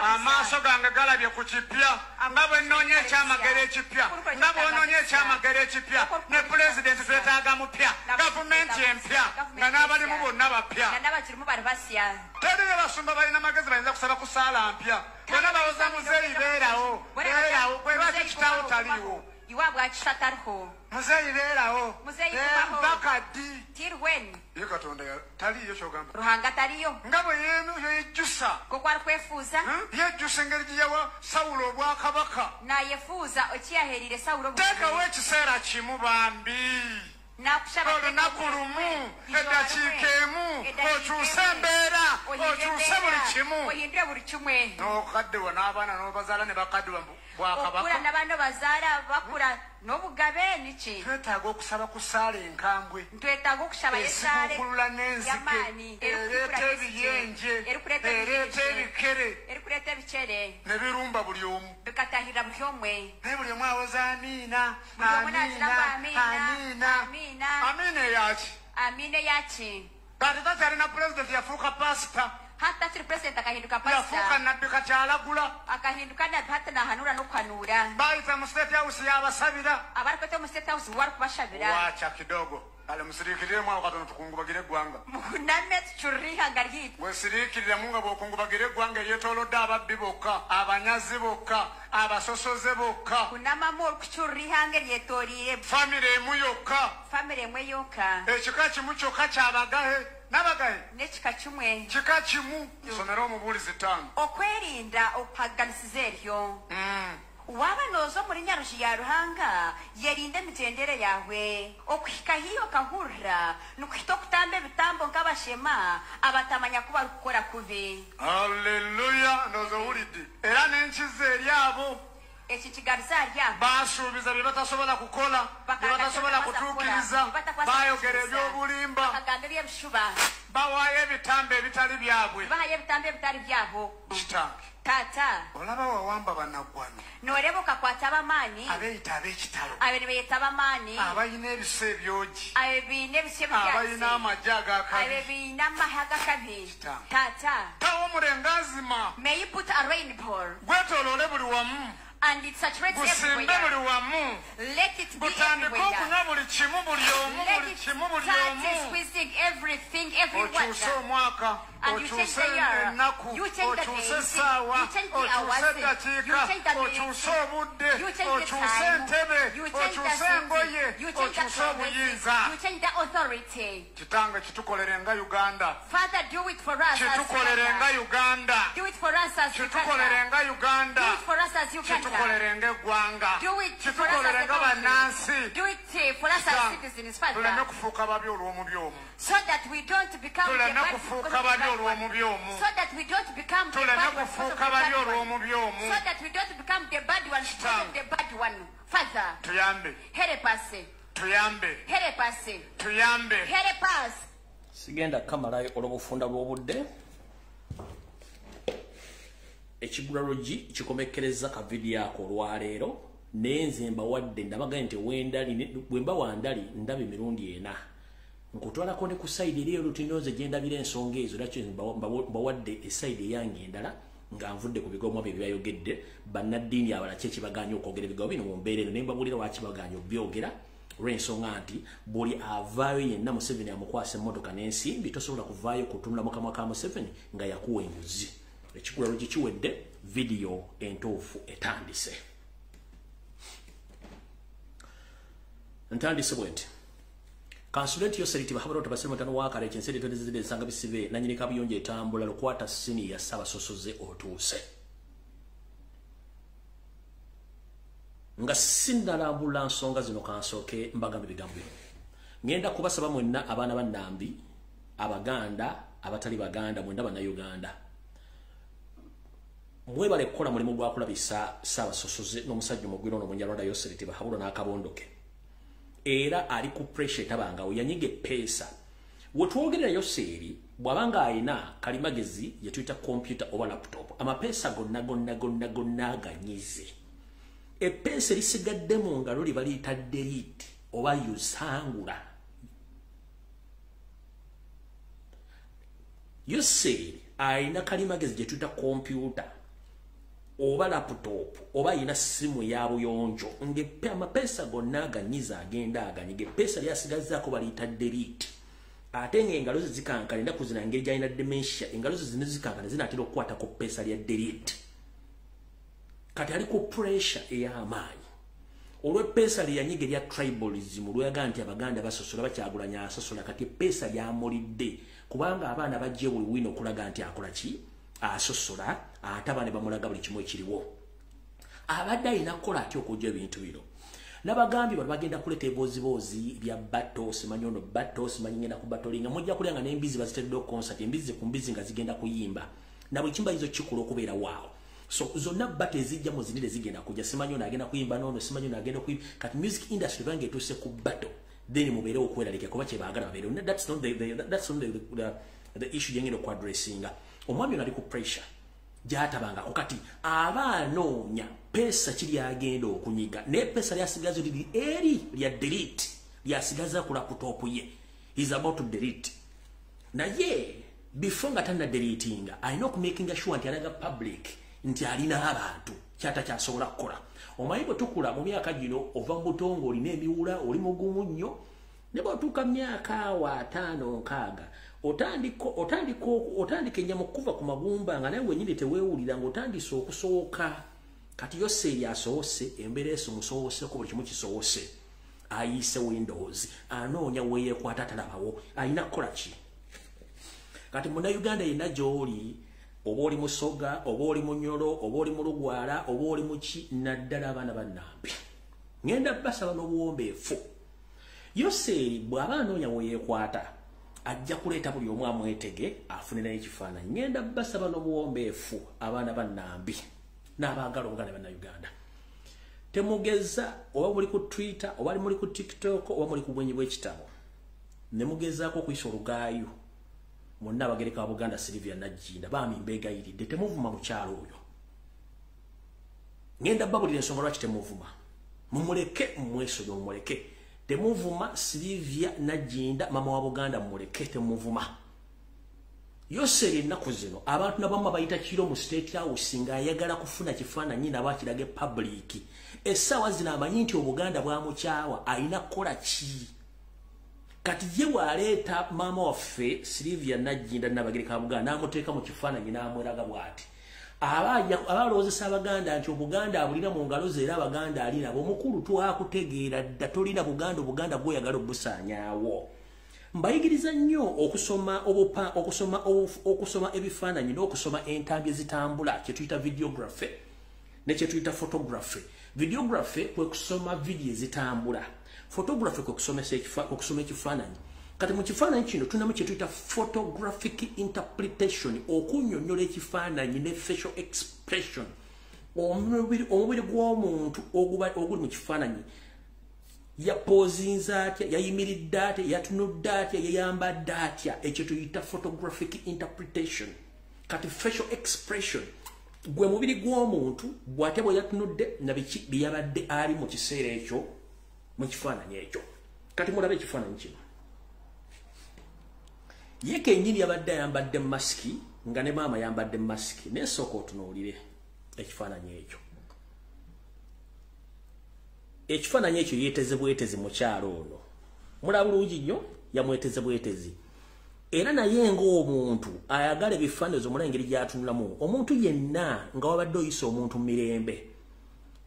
Amaaso gange galabye ku kipya. Nga bwe nnoonya ekyamagero ekipya. Nga bw'onoonya ekyamagero ekipya. Ne pulezidenti twetaaga mupya. Gavumenti empya. Nga n'abalimu bonna bapya. Nga n'abakirimu bali basya. Teriyo basumba balina magezi bayinza kusaba ku ssaala mpya. Bonna bawoza muzeeyi beerawo. Beerawo. Gwe lwaki kitaawo taliiwo? Iwa bwakisha tariho. Muzeeyi beerawo. Muzeeyi kubaho. Mpaka ddi? Till when? Ye Katonda taliiyo ky'ogamba. Ruhanga taliyo. Nga bwe yejjusa. Koko arikwefuuza. Yejjusa engeri gye yawa Sawulo obwakabaka. Nayefuuza okiyaherire Sawulo obwakabaka. Teekawo ekiseera kimu bambi. Olunaku lumu, eddakiika emu, okyuse embeera, okyuse buli kimu. Ohindure buli kimwe. N'okaddiwa n'abaana n'obazaala ne bakaddiwa bwakabaka. Okura n'abaana obazaala bakura n'obugabe niki? Twetaaga okusaba ku ssaala enkambwe. Twetaaga okushaba esaala esigukulula n'enzige, ereeta ebiyenje, ereeta ebikere, erikureeta ebikere, ne birumba buli omu. Bikatahirira buli omwe. Naye buli omu awoza amiina, amiina, amiina. Amiina eyaki? Amiina eyaki? Kati takyalina pulezidenti yafuuka pasita. Hata tiri president akahinduka pastor. Yafuuka nabbi kati alagula. Akahinduka nabbi hata nahanura n'okuhanura. Bayita mu state house yabasabira. Abarikweta mu state house warikubashabira. Wacha kidogo. Kale musiriikiriremu awo katono tukungubagire eggwanga. Muhuname tucurire ihanga ryitwe. Bwesiriikiriremu nga bw'okungubagira eggwanga eryetoolodde ababbi bokka, abanyazi bokka, abasosoze bokka. Hunamamu orikucurira ihanga eryetooriire. Famire emu yokka. Famire emwe yokka. Ekika kimu kyokka kyabagahe. Nabagahe. N'ekika kimwe. Kika kimu. Nsomera omubuulizi ttaano. Okwerinda okuhaganisiza eryo. Waba noza omuri nyaruju ya Ruhanga, yerinde emigyendere yawe. Okuhika hiyo okahurira, nikuhita okutamba ebitambo nk'abashema, abatamanya ku barikukora kubi. Haleluya, ndowooza owulidde. Era n'enkizo eri abo. Eki kigaruza ahari abo. Baasuubiza bye batasobola kukola, bye batasobola kutuukiriza, baayogera eby'obulimba. Bakagamba eby'ebishuba. Bawaayo ebitambo ebitali byabwe. Bahayo ebitambo ebitali byabo. Kitange. Tata. Olaba wawamba bannaggwano. Nooreba okakwata ab'amaani. Abeeyita ab'ekitalo. Abo nibeeyeta ab'amaani. Abalina ebiso ebyogi. Abo biine ebiso ebyasi. Abalina amagye ag'akabi. Abo biine amahe ag'akabi. Kitange. Tata. Tawo omulengazima. May you put a rainbow. Gwetooloole buli wamu. And it saturates everywhere. Let it be everywhere. Let it start squeezing everything, everyone. And you change the year, you change the days, you change the hours, you change the minutes, you change the time, you change the city, you change the province, you change the authority. Father, do it for us as Uganda. Do it for us as Uganda. Do it for us as Uganda. Do it for us as a country. Do it for us as citizens, Father. So that we don't become the bad because of the bad one. So that we don't become the bad one because of the bad one. So that we don't become the bad one because of the bad one. Father, help us. Help us. Help us. Sigenda kamalayo olw'obufunda bw'obudde. Ekigulalogi kikomekkereza ka vidiyo ako olwaleero naye nze mbawadde ndabagaye nti bwe mba wandali ndaba emirundi ena nkutwalako ne ku sayidi eri olutinoze gye ndabira ensonga ezo nakyo mbawadde esayidi eyange endala nga nvudde ku bigambo bye byayogedde bannaddiini abalala ki ekibagaanye okwogera ebigambo bino mu mbeera eno naye mbabuulira lwaki bagaanye obyogera olw'ensonga nti buli avaayo yenna Museveni amukwasa emmotoka n'ensimbi tosobola kuvaayo kutunula mu kamwa ka Museveni nga yakuwa enguzi. Ekigulalogi kiwedde, vidiyo entuufu etandise. Ntandise bwe nti Kansulenti Yoseriti Bahabura Tabasirimu tano wakale ekyenseri etondezedde ensanga bisibe nannyini kabuyonjo etambula lukwata siniya Ssaabasosoze otuuse. Nga sinnalambula nsonga zino kansooke mbagamba ebigambo bino. Ngenda kubasaba mwenna abaana ba Nnambi, Abaganda, abatali Baganda, mwenna Bannayuganda. Mwebale kukola mulimu gwa kulabisa Ssaabasosoze n'omusajja omugwira ono Omunyarwanda Yoseriti Bahabura n'akabondoke. Era ali ku pressure tabangawo yanyiga eppeesa Wetwogerera Yoseeri bw'abanga alina kalimagezi gye tuyita kompyuta oba laptop, amapeesa gonna gonna gonna gonna aganyize. Eppeesa erisigadde mu ngalo liba liyita delete oba yusangula. Yoseeri alina kalimagezi gye tuyita kompyuta oba laptop oba alina simu ya buyonjo, ng'epe amapeesa gonna aganyize agenda aganyiga. Eppeesa lyasigazzaako baliyita delete. Ate ng'engalo ze zikankana ennaku zino engeri gy'alina dementia, engalo ze zino zikankana zinaatera okukwata ku ppeesa lya delete. Kati ali ku pressure ey'amaanyi olw'eppeesa lye yanyiga erya tribalism, lweyaga nti Abaganda basosola, bakyagulanya asosola. Kati eppeesa lyamulidde kubanga abaana bajje buli wino okulaga nti akola ki, asosola, ate abaana bamulaga buli kimu ekiriwo. Abadde alina kukola atya okujja ebintu bino? Nabagambye bano bagenda kuleeta eboziboozi bya battle, simanyi ono battle, simanyi ngenda ku battling, mujja kulya nga n'embizi bazitedde concert, embizi ku mbizi nga zigenda kuyimba na buli kimba yizo kikula okubeera waawo. So zonna battle ezijja mu zinire zigenda kujja, simanyi ono agenda kuyimba n'ono, simanyi ono agenda kuyimba. Kati music industry bange etuuse ku battle, then mubeere okweralika kuba kye baagala babeere. That's not the issue gyengenda okuaddressinga. Omwami ono ali ku pressure gyatabangako. Kati aba anoonya peesa kiri agenda okunyiga, naye peesa lyasigaza liri eri lya delete, lyasigaza ku laptop ye. He's about to delete, naye before nga tanna deletinga alina okumakinga sure nti alaga public nti alina abantu kyatakyasobola kukola. Omanyi bwe tukula mu myaka gino, ova mu butongo olina emiwula, oli mugumu nnyo, ne bw'otuuka mu myaka awo 5 6 otandika ennyama okuva ku magumba nga naye wenyini teweewulira ng'otandise okusowoka. Kati Yoseeri asoose, embeera esomusowooseko, buli kimu kisoose, ayiise windows, anoonya weyeekwata talabawo, alina kukola ki? Kati Munnayuganda yenna gy'oli, oba oli Musoga, oba oli Munyoro, oba oli Mulugwala, oba oli muki, naddala abaana bannambi, ngenda basaba n'obuwombeefu. Yoseeri bw'aba anoonya weyeekwata ajja kuleeta buli omu amwetege afunirayo ekifaananyi. Ngenda basaba n'obuwombeefu abaana bannambi n'abaagala Obuganda Bannayuganda, temugeza oba muli ku Twitter oba muli ku TikTok oba muli ku bwenyi bw'ekitabo ne mugezaako okuyisa olugaayo mwenna Abagereka wa Buganda Sylvia Nagginda, baami mbeegayiridde temuvuma mukyalo oyo. Ngenda babulira ensonga lwaki temuvuma, mumuleke, mumwesonyiwe, mumuleke. Temuvuma Sylvia Nagginda, mama wa Buganda, mumuleke, temuvuma. Yoseeri ennaku zino abantu nabamu abayita kiro mu State House ng'ayagala kufuna kifaananyi nabo akirage public. Essaawa zino amanyi nti Obuganda bwamukyawa, alina kukola ki? Kati ye bw'aleeta maama waffe Sylvia Nagginda Nnabagereka wa Buganda n'amuteeka mu kifaananyi n'amweraga bw'ati, aba alowoozesa Abaganda nti Obuganda abulina mu ngalo ze, era Abaganda alina omukulu. Twakutegeera dda, tolina Buganda, Obuganda gw'oyagala obusaanyaawo. Mbayigiriza nnyo okusoma okusoma ebifaananyi n'okusoma entambi ezitambula, kye tuyita videography ne kye tuyita photography. Videography kwe kusoma video ezitambula, photography kwe kusoma ekifaananyi. Kati mu kifaananyi kino tulinamu kye tuyita photographic interpretation, okunnyonnyola ekifaananyi ne facial expression. Omubiri gw'omuntu oguli mu kifaananyi, yapozinze atya, yayimiridde atya, yatunudde atya, yayambadde atya, ekyo tuyita photographic interpretation. Kati facial expression gwe mubiri gw'omuntu bw'atya bwe yatunudde na biki byeyabadde ali mu kiseera ekyo mu kifaananyi ekyo. Kati mulabe ekifaananyi kino, ye kennyini yabadde ayambadde masiki nga ne maama yambadde masiki. Naye sooka otunuulire ekifaananyi ekyo. Ekifaananyi ekyo yeeteze bwetezi mukyalo ono, mulaba bulungi nnyo, yamweteze bwetezi. Era naye ng'omuntu ayagala ebifaananyi omulaba engeri gy'atunulamu. Omuntu yenna nga wabadde oyisa omuntu mu mirembe,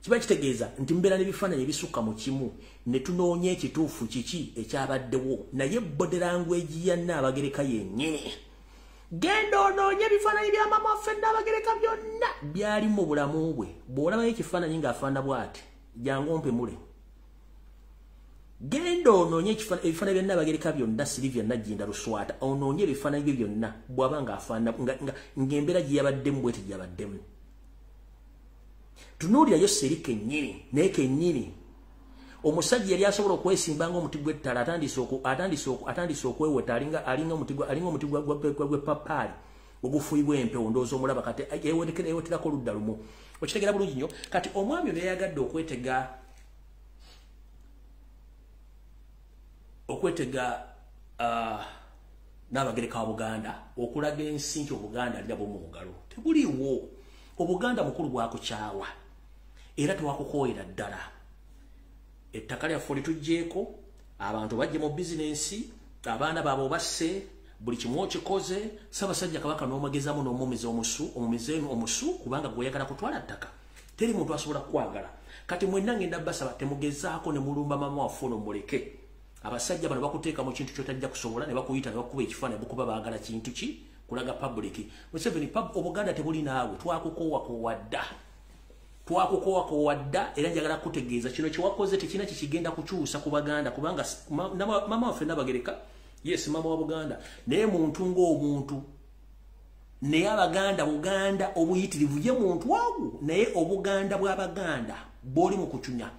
kiba kitegeeza nti mubeera n'ebifaananyi ebisukka mu kimu ne tunoonya ekituufu kiki ekyabaddewo. Naye body language ya Nnaabagereka yennyini, genda onoonye ebifaananyi bya maama waffe Nnaabagereka byonna byali mu bulamu bwe. Bw'olabayo ekifaananyi ng'afaanana bw'ati, jangu ompemule. Genda onoonye ebifaananyi bya Nnaabagereka byonna, Sylvia Nagginda Luswata, onoonye ebifaananyi bye byonna bw'aba ng'afaanana ng'embeera gye yabaddemu bw'eti gyabaddemu. Tunuulira Yoseeri kennyini, naye kennyini Omusajja yali asobola okwesimba ng'omuti gw'ettala atandise okweweta, alinga omuti gw'eppapaali ogufuuyibwa empewo, ndowooza omulaba kati eweterako oludda lumu. Okitegeera bulungi nnyo. Kati omwami ono yayagadde okwetega Nnabagereka wa Buganda okulaga ensi nti Obuganda alina bwo mu ngalo. Tebuliiwo. Obuganda mukulu bwakukyawa era tewakukooyera ddala. Ettaka lyaffe lituggyeko, abantu bajje mu bizinensi, abaana baabwe obasse, buli kimu okikoze. Ssaabasajja Kabaka n'omugezamu n'omumiza omusu, omumizeemu omusu, kubanga gw'oyagala kutwala ttaka. Teri muntu asobola kukwagala. Kati mwenna ngenda basaba temugezaako ne mulumba mama waffe ono, muleke. Abasajja bano bakuteeka mu kintu ky'otajja kusobola ne bakuyita ne bakuba ekifaananyi, bukuba baagala kintu ki kulaga public. Museveni, Obuganda tebuli naawe, twakukoowakoowa dda. Twakukoowakoowa dda, era njagala kutegeeza kino kye wakoze tekirina kye kigenda kukyusa ku Baganda, kubanga mama waffe Nnabagereka, yes, mama wa Buganda, naye muntu ng'omuntu. Naye Abaganda, Buganda obuyitirivu ye muntu wagu, naye Obuganda bw'Abaganda bw'oli mu kucunya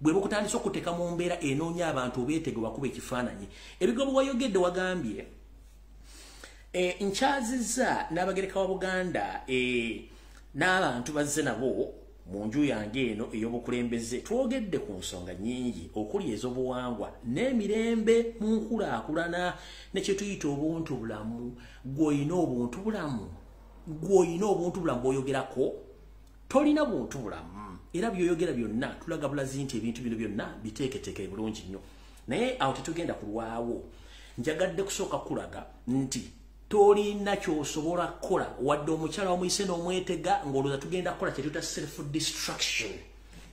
bwe bukutandise okuteeka mu mbeera enoonya abantu obeetege bakuba ekifaananyi. Ebigambo wayogedde wagambye, nkyazizza Nnabagereka wa Buganda n'abantu bazze nabo mu nju yange eno ey'obukulembeze. Twogedde ku nsonga nnyingi okuli ez'obuwangwa n'emirembe mu nkulaakulana ne kye tuyita obuntu bulamu. Gw'olina obuntu bulamu, gw'olina obuntu bulamu bw'oyogerako, tolina buntu bulamu. Era by'oyogera byonna tulaga bulazi nti ebintu bino byonna biteeketeeke bulungi nnyo. Naye awo tetugenda kulwawo. Njagadde kusooka kulaga nti tolina ky'osobola kukola wadde omukyala wamuyise n'omwetega ng'olowooza tugenda kukola kye tuyita self destruction.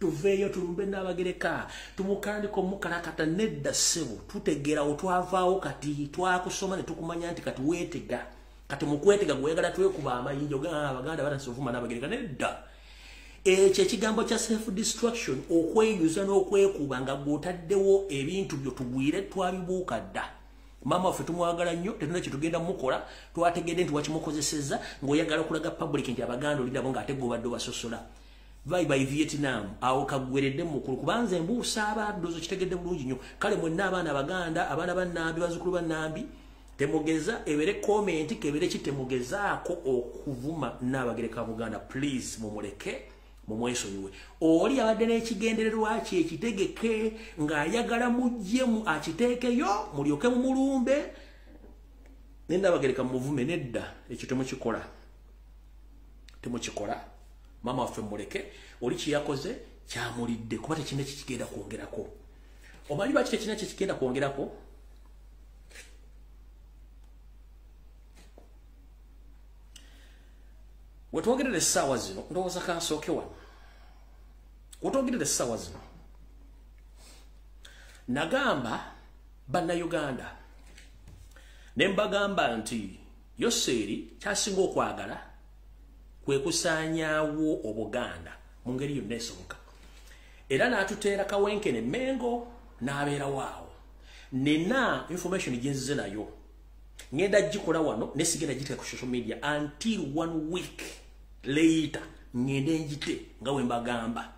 Tuveeyo tulumbe Nnabagereka, tumukandika omukalakata. Nedda ssebo, tutegeerawo twavaawo kati twakusoma ne tukumanya nti kati weetega. Kati mu kwetega gweyagala twekuba amayinja ogamba Abaganda batandise ovuma Nnabagereka. Nedda. Ekyo ekigambo kya self destruction, okweyuza n'okwekuba nga gw'otaddewo ebintu byo tugwire, twabibuuka dda. Maama waffe tumwagala nnyo, tetulina kye tugenda mukola. Twategedde nti wakimukozesezza ng'oyagala okulaga public nti Abaganda oli nabo ng'ate gw'obadde obasosola. Bye bye Vietnam, awo kaggweredde mukulu, kubanza embuusa abantu ndowooza kitegedde bulungi nnyo. Kale mwenna abaana Abaganda, abaana ba Nnambi, bazzukulu ba Nnambi, temugeza ebere comment kebere ki, temugezaako okuvuma Nnabagereka Buganda. Please mumuleke, mumwesonyiwe. Oli abadde n'ekigendererwa kye ekitegeke ng'ayagala muggyemu akiteekeyo mulyoke mumulumbe ne Nnabagereka muvume. Nedda, ekyo temukikola, temukikola. Mama waffe muleke, oli kye yakoze kyamulidde, kuba tekirina kikigenda kwongerako. Omanyi lwaki tekirina kyekigenda kwongerako? Wetwogerera essaawa zino, ndowooza kansooke wano. Wetwogerera essaawa zino, nagamba Bannayuganda ne mbagamba nti Yoseeri kyasinga okwagala kwe kusaanyaawo Obuganda mu ngeri yonna esoboka, era n'atuteera Kawenkene Mengo n'abeerawo awo. Nina information gye nzize nayo, ngenda gikola wano ne sigenda giteeka ku social media until one week later, ngende njite nga we mbagamba.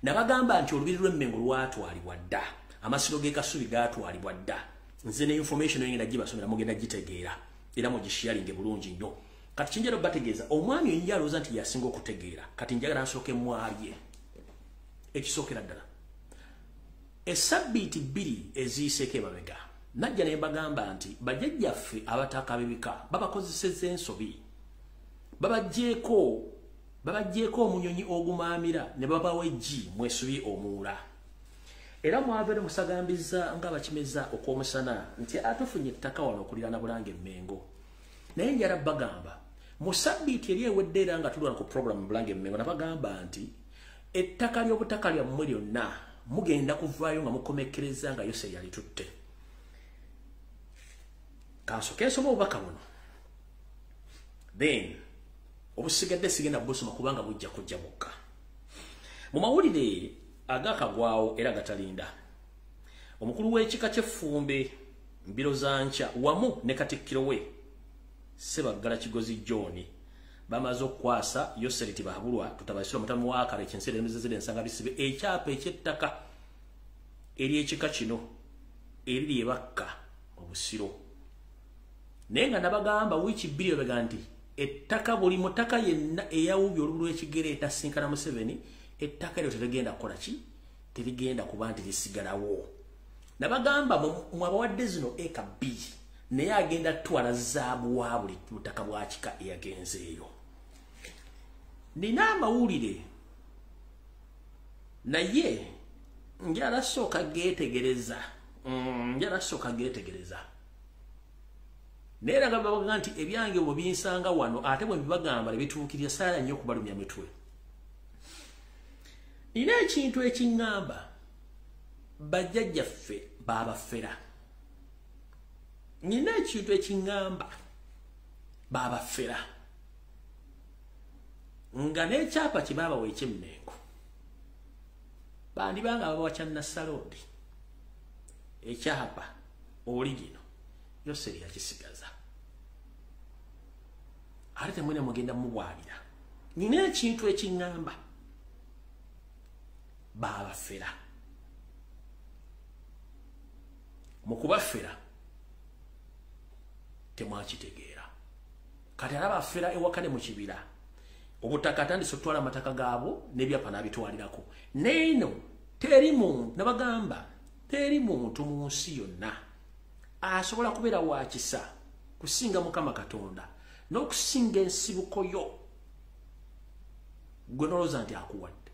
Nabagamba nti olubiri lw'Emmengo lwatwalibwa dda, amasiro g'e Kasubi gaatwalibwa dda. Nze ne information ngenda gibasomera, mugenda gitegeera era mugisharinge bulungi nnyo. Kati kinjala bategeeza omwami oyinja alowooza nti yasinga okutegeera. Kati njagala nsooke mwabye ekisookera ddala. Esabbiiti 2 eziyiseeko emabega najja ne mbagamba nti bajjajjaffe abataka b'ebika babakozesezza ensobi, babaggyeko omunyonyi ogumaamira ne babawa eggi mwesubi omuula. Era mwabeere musagambiza nga bakimeza okw'omusana nti atufunye ettaka wano okuliraana Bulange Mmengo. Naye njala bagamba mu sabbiiti eri ewedde, era nga tulwana ku program Bulange Mmengo, nabagamba nti ettaka ly'obutaka lyammwe lyonna mugenda kuvaayo nga mukomekkereza nga Yose yalitutte. Kansooke nsome obubaka buno, then obusigadde sigenda busoma kubanga bujja kujja bukka. Mu mawulire agakagwawo era gatalinda, omukulu w'ekika ky'Effumbe Mbiro Zankya wamu ne katikkiro we Ssebaggala Kigozi John bamaze okukwasa Yoseri Tibahabulwa tutabasira omutamu wa Kale Ekinsere Emizezere Ensanga Bisibe ekyapa eky'ettaka ery'ekika kino eriri ebakka mu Busiro. Naye nga nabagamba wiiki 2 bega nti ettaka buli mutaka yenna eyawubye olubu lw'ekigere etasinkana Museveni, ettaka eryo terigenda kukola ki? Terigenda kuba nti lisigalawo. Nabagamba mwabawadde zino eka 2 naye agenda twala zaabu wa buli butaka bwa kika eyagenzeeyo. Nina amawulire naye njala sooka geetegereza. Njala sooka geetegereza. Naye era nga babaga nti ebyange bwe binsanga wano ate bwe mbibagamba ne bituukirira saala nnyo okubalumya mitwe. Nina ekintu ekiŋŋamba bajjajjaffe baabafera. Nina ekintu ekiŋŋamba baabafera. Nga n'ekyapa kye baabawa eky'Emmengo bandibanga babawa kya Nassaloodi. Ekyapa oligino Yoseri yakisigaza. Ate temwena mugenda mubwalira. Nina ekintu ekiŋŋamba baabafera. Mu kubafera temwakitegeera. Kati alabafera ewaka ne mu kibira. Obutaka atandise okutwala amataka gaabo n'ebyapa n'abitwalirako. Neeno teri muntu, nabagamba teri muntu mu nsi yonna asobola kubeera wa kisa kusinga Mukama Katonda n'okusinga ensibuko yo gwe nolowooza nti akuwadde.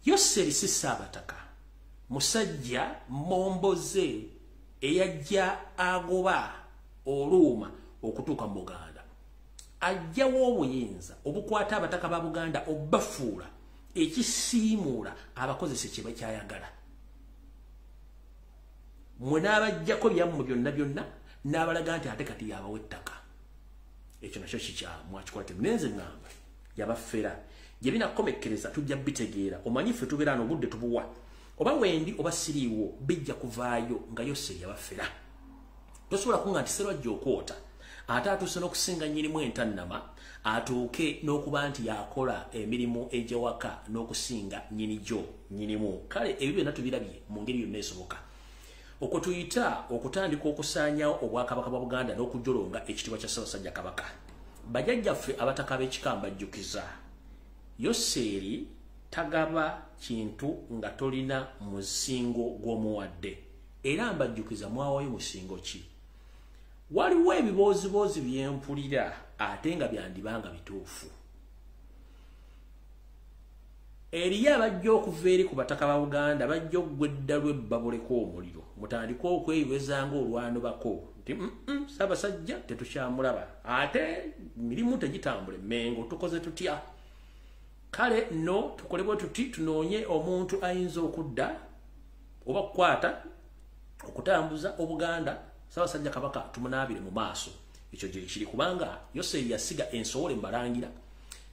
Yoseri si Ssaabataka, musajja momboze eyajja agoba oluuma okutuuka mu Buganda. Ajjawo obuyinza obukwata abataka ba Buganda obbafuula ekisiimuula abakozesa kye bakyayagala. Mwe n'abajjako byammwe byonna byonna n'abalaga nti ate kati yabawa ettaka. Ekyo nakyo kikyamu akikola temunenze ŋŋamba yabafera. Gye binakomekkereza tujja bitegeera. Omanyi ffe tubeera n'obudde tubuwa. Oba wendi oba siriiwo bijja kuvaayo nga Yoseri yabafera. Tosobola kunga nti Sserwajja okwota ate atuuse n'okusinga nnyinimu entannama atuuke n'okuba nti yakola emirimu egy'ewaka n'okusinga nnyini gyo nnyinimu. Kale ebyo byonna tubirabye mu ngeri yonna esoboka. Okwo tuyita okutandika okusaanyawo obwakabaka bwa Buganda n'okujolonga ekitiibwa kya Ssaabasajja Kabaka. Bajjajjaffe abataka b'ekika mbajjukiza, Yoseri tagaba kintu nga tolina musingo gw'omuwadde. Era mbajjukiza mwawayo musingo ki? Waliwo ebibooziboozi bye mpulira ate nga byandibanga bituufu. Eriyo abajja okuva eri ku bataka ba Buganda bajja okugwa eddalu ebbabuleko omuliro. Mutandike okweyiweza ng'olwanobako nti Ssaabasajja tetukyamulaba ate mirimu tegitambula Emmengo tukoze tutya? Kale nno tukole bwe tuti tunoonye omuntu ayinza okudda oba okukwata okutambuza Obuganda Ssaabasajja Kabaka tumunaabire mu maaso. Ekyo gye kiri kubanga Yoseri yasiga ensowole mu Balangira,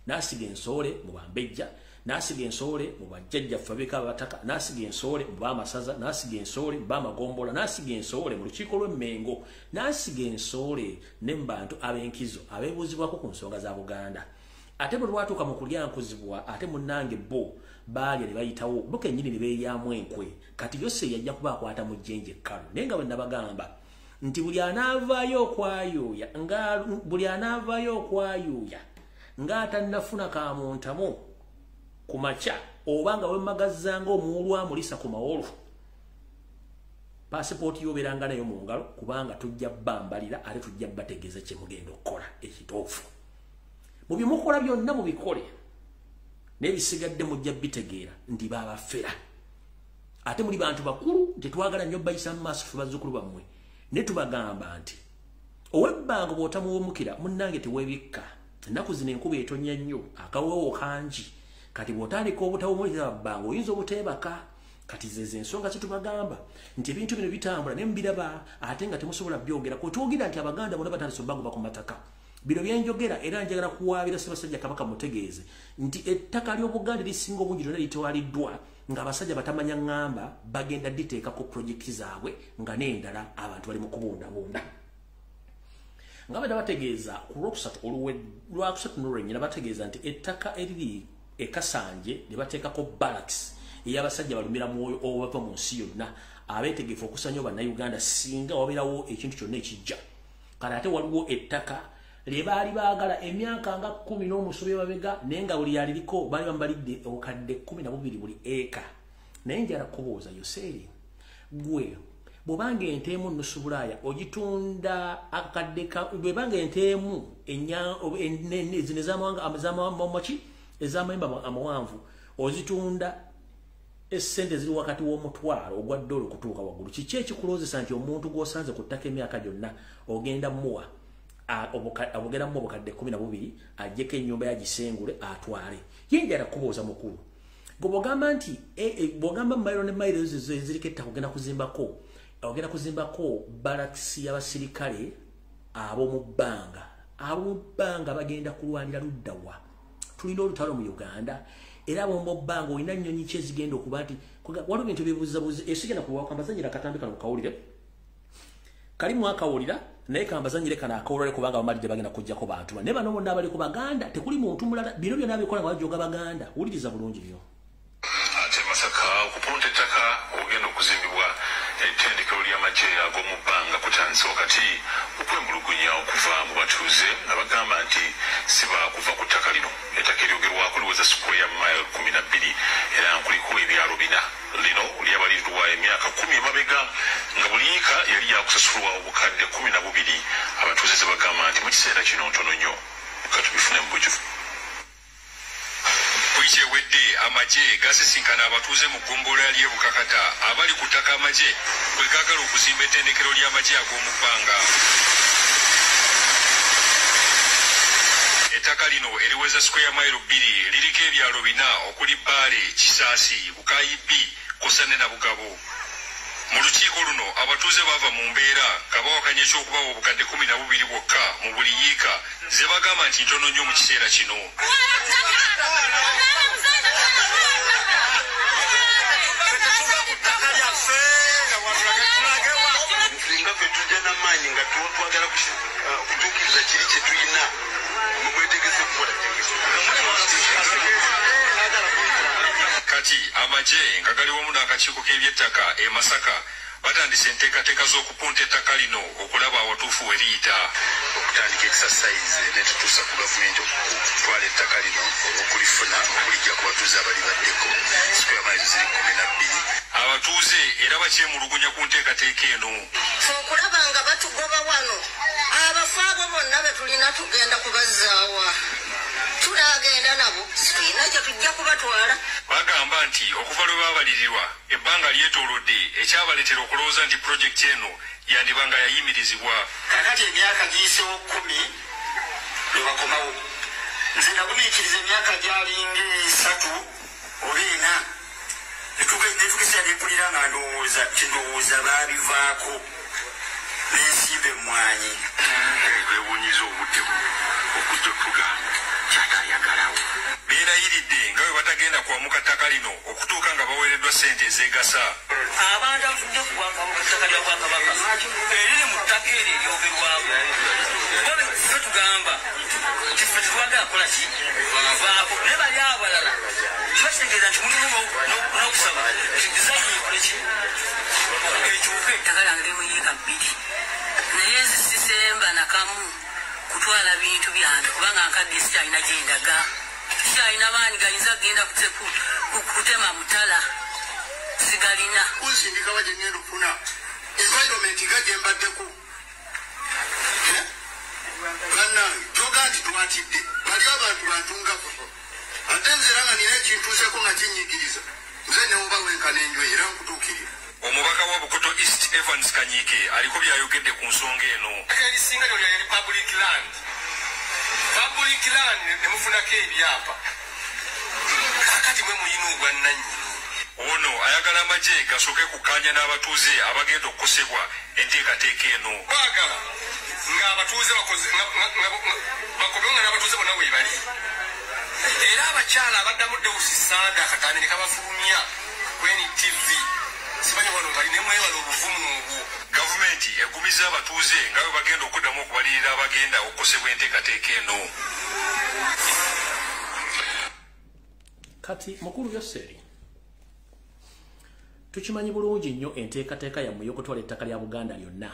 n'asiga ensowole mu Bambejja, n'asiga ensowole mu bajjajjaffe abeeka abataka, n'asiga ensowole mu b'amasaza, n'asiga ensowole mu b'amagombola, n'asiga ensowole mu lukiiko lw'Emmengo, n'asiga ensowole ne mu bantu ab'enkizo abeebuuzibwako ku nsonga za Buganda. Ate bwe lwatuuka mu kulyankuzibwa ate munnange bo baalya ne bayitawo bo kennyini ne beeryamu enkwe. Kati Yoseri yajja kuba akwata mu jjenje ekkalu. Naye nga bwe nabagamba nti buli anaavaayo okwayuuya nga buli anaavaayo okwayuuya ng'atannafuna kamuntamu ku makya oba nga wemmagazzanga omuwulu amulisa ku mawolu, paasipooti y'obeeranga nayo mu ngalo kubanga tujja bbambalira ate tujja bbategeeza kye mugenda okukola ekituufu. Mu bye mukola byonna mubikole n'ebisigadde mujja bitegeera nti baabafera. Ate muli bantu bakulu tetwagala nnyo bayisa mu maaso ffe bazzukulu bammwe. Ne tubagamba nti ow'ebbanga bw'otamuwomukira munnange teweebikka. Ennaku zino enkuba etonnya nnyo, akawoowo kangi. Kati bw'otandika obutawumulira bbanga oyinza obuteebaka. Kati ze ensonga zetubagamba nti ebintu bino bitambula ne mubiraba ate nga temusobola byogera. Kwe twogera nti Abaganda bonna batandise obbagoba ku mataka. Bino byenjogera era njagala kuwaabira Ssaabasajja Kabaka mutegeeze nti ettaka ly'Obuganda lisinga obungi lyonna litwaliddwa ng'abasajja batamanya ŋŋamba bagenda diteekako pulojekiti zaabwe nga n'endala abantu bali mu kubundabunda. Nga bwe nabategeeza ku Lwokusatu Lwakusatu n'olwennyini nabategeeza nti ettaka eriri e Kasanje ne bateekako barracks ey'abasajja balumira mwoyo obava mu nsi yonna abeetegefu okusanya bannayuganda singa wabeerawo ekintu kyonna ekijja. Kale ate waliwo ettaka lye baali baagala emyaka nga 10 mabega, naye nga buli yaliriko baali bamubalidde obukadde 12 buli eka. Naye njala kubuuza Yoseri, gwe bw'obanga ente emu nusu Bulaaya ogitunda akadde ka, bw'ebanga ente emu zino ez'amayembe amawanvu ozitunda essente ziri wakati w'omutwalo ogwa dola okutuuka waggulu, kiki ekikuloozesa nti omuntu gw'osanze ku ttaka emyaka gyonna ogenda muwa ogenda muwa obukadde 12 aggyeko ennyumba yagisengule atwale? Ye njala kubuuza mukulu, gwe bw'ogamba nti bw'ogamba mayiro ne mayiro eziriko ettaka ogenda kuzimbako balakisi y'abasirikale ab'omu bbanga. Ab'omu bbanga bagenda kulwanira ludda wa? Tulina olutalo mu Uganda, era ab'omu bbanga olina nnyonyi ki ezigenda okuba nti waliwo ebintu byebuuzabuuza. Esigenda kuwakambazanyira akatambi kano kawulire, kalimu akawulira naye kambazanyire kano akawulire kubanga bamalidde bagenda kujjako bantu naye bano bonna abali ku Baganda tekuli muntu mulala. Bino byonna abikola nga bajoga Baganda. Wuliriza bulungi nnyo. Ate Masaka okupunta ettaka ogenda okuzimbibwa ettendekero ly'amagye ag'omu bbanga kutandise wakati okwemulugunya okuva mu batuuze abagamba nti si baakuva ku ttaka lino. Ettaka eryogerwako liweza square mile 12 era nkuliko ebyalo 4. Lino lyabalirirwa emyaka 10 emabega nga buli yiika yali yakusasulwa obukadde 12. Abatuuze ze bagamba nti mu kiseera kino ntono nnyo. Katubifune mu bujuvu. Wiiki ewedde amagye gasisinkana abatuuze mu ggombolola ly'e Bukakata abali ku ttaka amagye bwe gaagala okuzimba ettendekero ly'amagye ag'omu bbanga. Ettaka lino eriweza square mile 2 liriko ebyalo 4 okuli Bbaale, Kisaasi, Bukayi B kw'ossa ne Nabugabo. Mu lukiiko luno abatuuze bava mu mbeera nga bawakanya eky'okubawa obukadde 12 bwokka mu buli yiika ze bagamba nti ntono nnyo mu kiseera kino. Nga ffe tujja n'amaanyi nga twagala kutuukiriza kiri kye tulina, mwetegese kukola. Kati amagye nga gali wamu n'akakiiko k'ebyettaka e Masaka batandise enteekateeka z'okupunta ettaka lino okulaba awatuufu we liyita. Okutandika exercise ne tutuusa ku gavumenti okutwala ettaka lino okulifuna okulijja ku batuuze abalibaddeko square miles ziri 12. Abatuuze era bakyemulugunya ku nteekateeka eno. Ffe okulaba nga batugoba wano, abafu abo bonna be tulina tugenda kubazzaawa, tunaagenda nabo situlina kye tujja kubatwala. Bagamba nti okuva lwe baabalirirwa ebbanga lyetoolodde ekyabaleetera okulowooza nti pulojekiti eno yandiba nga yayimirizibwa. Kaakati emyaka giyisewo 10 lwe bakomawo. Nze nagumiikiriza emyaka gyalinga 3 oba 4. Netukisa nempulira nga ndowooza kindowooza baabivaako n'ensimba emmwanyi. Twewuunyiza obudde okujja otugamba kyatayagalawo. Beerayiridde nga bwe batagenda kwamuka ttaka lino okutuuka nga baweereddwa ssente ezeegasa. Abantu abatudde ku ttaka lya Bwakabaka eriri mu ttaka eryo eryogerwako, ffe tugamba nti ffe tetwagala kukola ki vaako, naye bali abalala kiba kitegeeza nti mulimu n'okusaba nti dizayini ekole ki ekyuke. Ettaka lyange liri mu yiika 2 naye nze sisemba nakamu kutwala bintu byange kubanga nkadde sikyalina gye ndaga, sikyalina maanyi gayinza kugenda kutema mutala, sigalina. Kunsindika wa gye ngenda okufuna environment nga gye mbaddeko. Bannange kyoga nti twatidde bali abantu bantungafu, ate nze era nga nina ekintuuseko nga kinnyigiriza nze newoba wenkana enjoyi era nkutuukirira. Omubaka wa Bukoto East Evans Kanyike aliko byayogedde ku nsonga eno. Erisinga lyo lyali public land. Public land ne mufunako ebyapa. Kaakati mwe muyina obwannannyini. Ono ayagala amagye gasooke kukkaanya n'abatuuze abagenda okukosebwa enteekateeka eno. Baagala ng'abatuuze bakomewo nga n'abatuuze bonna we bali. Era abakyala abaddamu Deusi Sanda akatambi ne kabafulumya ku NTV. Simanyi wano bali ne mwewala obuvumu obwo. Gavumenti egumiza abatuuze nga bwe bagenda okuddamu okubalirira abagenda okukosebwa enteekateeka eno. Kati mukulu Yoseri, Tukimanyi bulungi nnyo enteekateeka yammwe y'okutwala ettaka lya Buganda lyonna,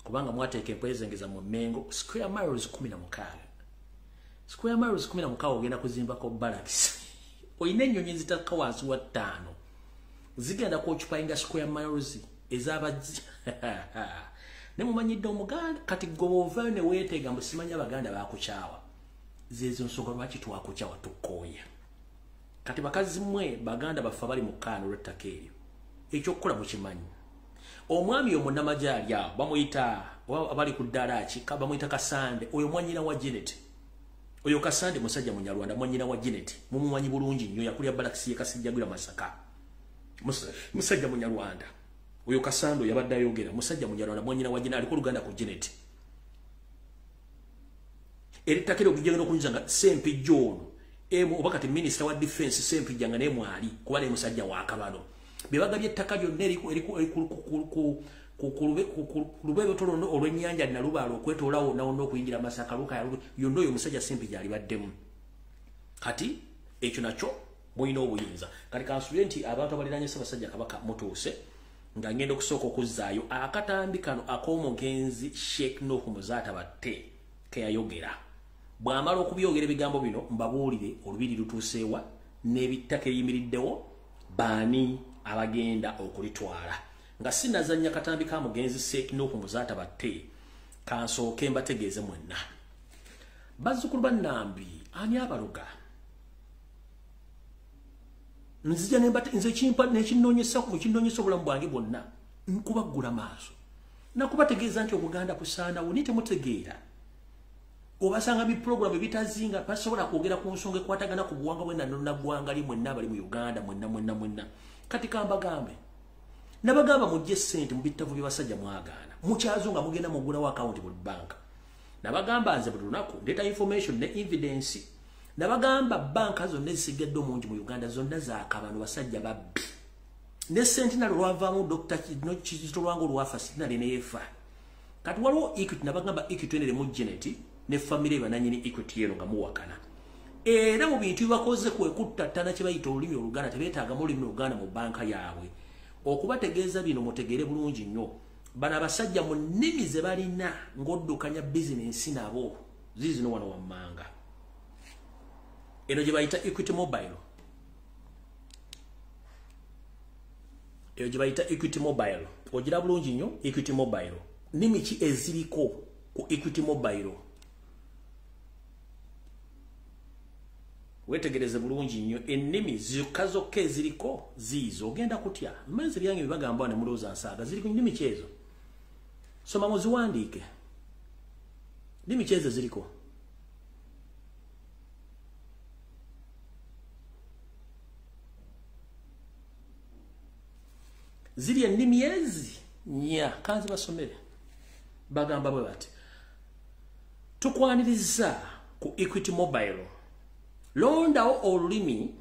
kubanga mwateeka empwezengeza mu Mmengo square miles 16. Square miles 16 ogenda kuzimbako barracks. Oyina ennyonyi ezitakka wansi wa 5 zigenda kuoccupyinga square miles ez'abazzi. Ne mumanyidde Omuganda kati gwe bw'ovaayo ne weeteega mbu simanyi Abaganda baakukyawa. Zeezo nsonga lwaki twakukyawa tukkooye. Kati bakazi mmwe Baganda baffe abali mu kkaano olw'ettaka eryo, ekyokukola mukimanyi. Omwami omunnamagye ali awo bamuyita, abali ku ddaala ki, bamuyita Kasande, oyo mwannyina wa Janet. Oyo Kasande musajja Munyarwanda, mwannyina wa Janet, mumumanyi bulungi nnyo, yakulira balakisi ye Kasijjagwira Masaka. Musajja Munyarwanda. Oyo Kasande yabadde ayogera, musajja Munyarwanda, mwannyina wa Janet, aliko oluganda ku Janet. Erittaka eryo okugenda okunyuza nga Ssempijja ono, oba kati minisita wa defense Ssempijja nga naye mwali, kuba naye musajja wa Kabano. Bye bagabye ettaka lyonna eri ku lubebeto lwonna olw'ennyanja Nalubaale okwetoolaawo wonna wonna okuyingira Masaka, Lukaya, yonna oyo omusajja Ssempijja alibaddemu. Kati ekyo nakyo mulina obuyinza. Kati kansuubire nti abantu abaliraanye Ssaabasajja Kabaka mutuuse, nga ngenda okusooka okuzzaayo akatambi kano ak'omugenzi Sheikh Nuhu Muzaata Batte ke yayogera. Bw'amala okubyogera ebigambo bino mbabuulire olubiri lutuuseewa n'ebittaka eriyimiriddewo baani abagenda okulitwala. Nga sinnazannya katambi ka mugenzi Sheikh Nuhu Muzaata Batte, kansooke mbategeeze mwenna. Bazzukulu ba Nnambi, ani abaloga? Nzija nze ekinnoonyesa obulamu bwange bwonna nkubaggula maaso. Nakubategeeza nti Obuganda kusaanawo, naye temutegeera. Obasanga bi program ebitazinga basobola kwogera ku nsonga ekwatagana ku buwangwa bwenna nonnaggwanga li mwenna abali mu Uganda mwenna mwenna mwenna. Kati kambagambe, nabagamba mujje ssente mu bittavu by'abasajja mwagaana, mukyazo nga mugenda mugulawo akawunti buli banka. Nabagamba nze buli lunaku ndeeta information ne evidence. Nabagamba banka zonna ezisigadde omungi mu Uganda zonna zaakabano basajja babbi. Ne Sentinel lwavaamu Dr. Kizito Lwanga olwafa Sentinel neefa. Kati waliwo Equity, nabagamba Equity enere mu Janet ne famire bananyini Equity eno nga muwakana. Era mu bintu bibakoze kwe kuttattana kye bayita olulimi Oluganda, tebeetaaga mu lulimi Oluganda mu banka yaabwe. Okubategeeza bino mutegeere bulungi nnyo. Bano abasajja mu nnimi ze balina ng'oddukanya bizinensi nabo ziizino wano wammanga. Eno gye bayita Equity Mobile. Eyo gye bayita Equity Mobile. Ogira bulungi nnyo Equity Mobile. Nnimi ki eziriko ku Equity Mobile? Weetegereze bulungi nnyo ennimi zokka zokka eziriko ziizo. Ogenda kutya? Mmanzi byange bibagamba ne mulowooza nsaaga. Ziri ku nnimi ki ezo? Soma muziwandiike. Nnimi ki ezo ziriko? Ziri ennimi ezi nnya. Kanzi basomere. Bagamba bwe bati, tukwaniriza ku Equity Mobile. Londawo olulimi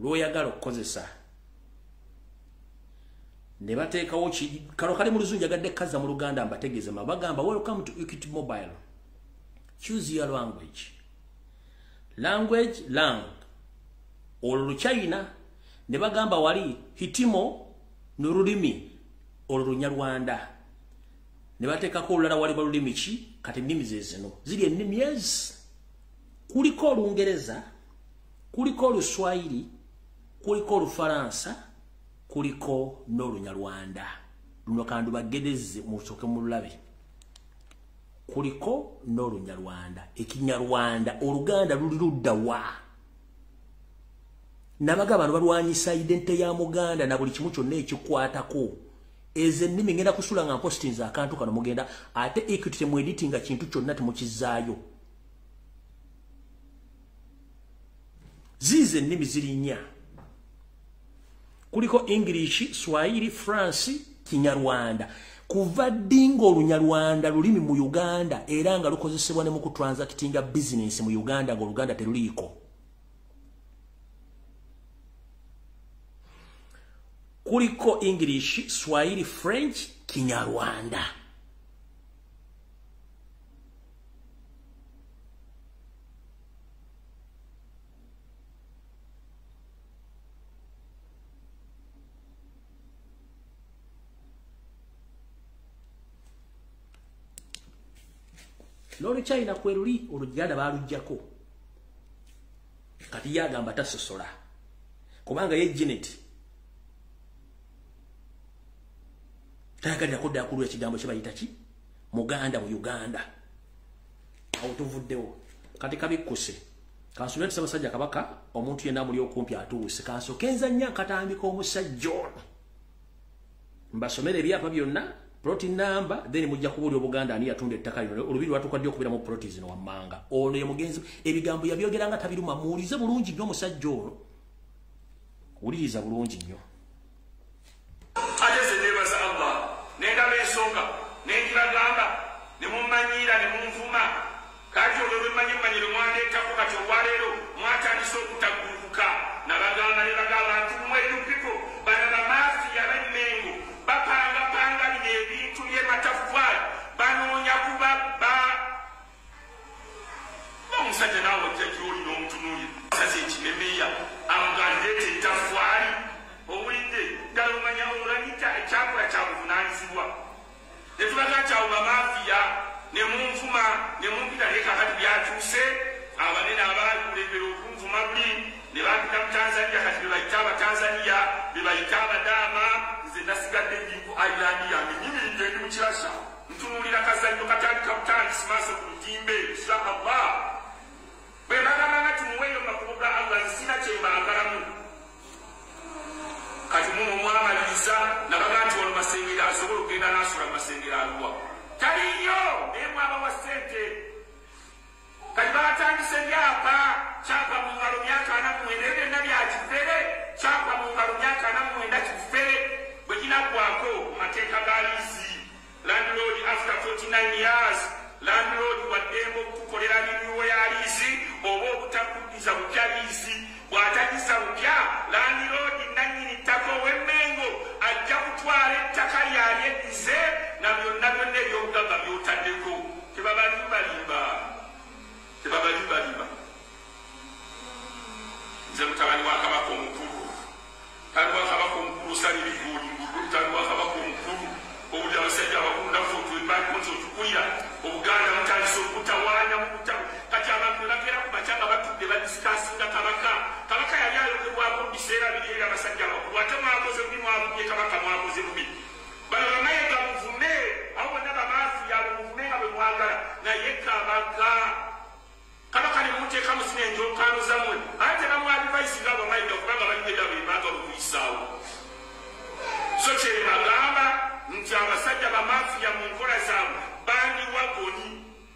lw'oyagala okukozesa. Ne bateekawo kano kali mu Luzungu, njagadde kazza mu Luganda mbategeeze. Bagamba welcome to Equity Mobile. Choose your language. Language, lang. Olwo Luchina. Ne bagamba wali hitimo n'olulimi olwo Lunyarwanda. Ne bateekako olulala wali balulimi ki? Kati ennimi ze zino. Ziri ennimi ezi. Kuliko Olungereza, kuliko Oluswayiri, kuliko Olufalansa, kuliko n'Olunyarwanda. Luno kandu bagedeze musooke mululabe. Kuliko n'Olunyarwanda. Ekinyarwanda, Oluganda luli ludda wa? Nabaga bano balwanyisa identity ya Muganda na buli kimu kyonna ekikwatako. Ezo ennimi ngenda kusula nga mpostinze akantu kano mugenda, ate Equity temweditinga kintu kyonna temukizaayo. Ziizo ennimi ziri nnya. Kuliko English, Swahili, France, Kinyarwanda. Kuva ddi ng'Olunyarwanda lulimi mu Uganda era nga lukozesebwa ne mu kutransactinga business mu Uganda ng'Oluganda teruliiko. Kuliko English, Swahili, French, Kinyarwanda. N'Oluchina kwe luli, Oluganda baaluggyako. Kati yagamba tasosola, kubanga ye Janet tayagalira kudda kulwa ekigambo kye bayita ki Muganda mu Uganda. Awo tuvuddewo. Kati kabikkuse. Kansubira nti Ssaabasajja Kabaka omuntu yenna amuli okumpi atuuse. Kansooke nzannya akatambika omusajja ono, mbasomere ebyapa byonna, plot number, then mujja kubuulira Obuganda ani yatunda ettaka lino. Olubiri lwatuuka ddi okubeeramu plot zino wammanga? Ono ye mugenzi, ebigambo yabyogera nga tabiruma. Muwulize bulungi nnyo omusajja ono, wuliriza bulungi nnyo. Ate nze neebaza Allah, nendaba ensonga nengibagamba ne mummanyiira ne munvuma. Kati olwo lwemmanyi mmanyiro mwandeetako, kati olwaleero mwatandise okutaggulukuka. Nabagamba ne bagamba nti mmwe you people bano bamafiya b'Emmengo bapangapanga bino ebintu by'emataffaali, banoonya kubabba. Omusajja naawe ojja gy'oli n'omutunuulira sasa ekimemeya amugandeeta ettaffaali. Owulidde ddala omanya olanyita ekyakola kya buvunaanyizibwa. Ne tubaga nti abo bamafiya ne munvuma ne mumpita, naye kakati byakyuse. Abanene abakulembera okunvuma luli ne bampita mu Tanzania, kati be bayita Abatanzania, be bayita Abadaama. Nze nasigadde ndi ku island yange, nyimiridde ndi mu Kirasha, ntunuulira kazannyo katandika butandisi maaso ku lutimbe. Insha Allah bwe bagamba nga tumuweeyo mu makubo ga Allah, nsina kye mbaagalamu. Kati muno mwamaliriza nabaga nti wano Masengere asobola okugenda n'asula mu Masengere aluwa taliyo, naye mwabawa ssente. Kati batandise byapa kyapa mu ngalo myaka 49, ebyo byonna bya kifere. Kyapa mu ngalo myaka 49 kifere. Bwe kinaggwako mu mateeka ga liisi, landlord after 49 years, landlord waddembe okukukolera renewal ya liisi oba obutakuddiza bupya liisi. Bw'atagiza bupya, landlord nannyini ttaka ow'Emmengo ajja kutwala ettaka lyali eddize na byonna byonna ebyobugagga by'otaddeko. Tebabalimbalimba, tebabalimbalimba. Nze mutabani wa Kabaka omukulu, mutabani wa Kabaka omukulu osala ebigoli, mutabani wa Kabaka omukulu. Owulira abasajja abakulu naffe otwebakonza otukulira Obuganda mutandise okutawaanya mukuta. Kati abantu ne bakeera ku makya nga batudde badisikasinga Kabaka. Kabaka yali ayogerwako mu biseera biri eri abasajja abakulu, ate mwakoze bubi, mwavumye Kabaka, mwakoze bubi. Bano Bamayiga muvume, abo bonna bamafiya abo muvume nga bwe mwagala, naye Kabaka Kabaka ne mumuteeka mu zino enjokaano zammwe. Ate tebamwadivayisi nga Bamayiga, kubanga balina ebyabwe bye baagala okuyisaawo. So kye bagamba nti abasajja bamafiya mu nkola zaabwe bandiwagoni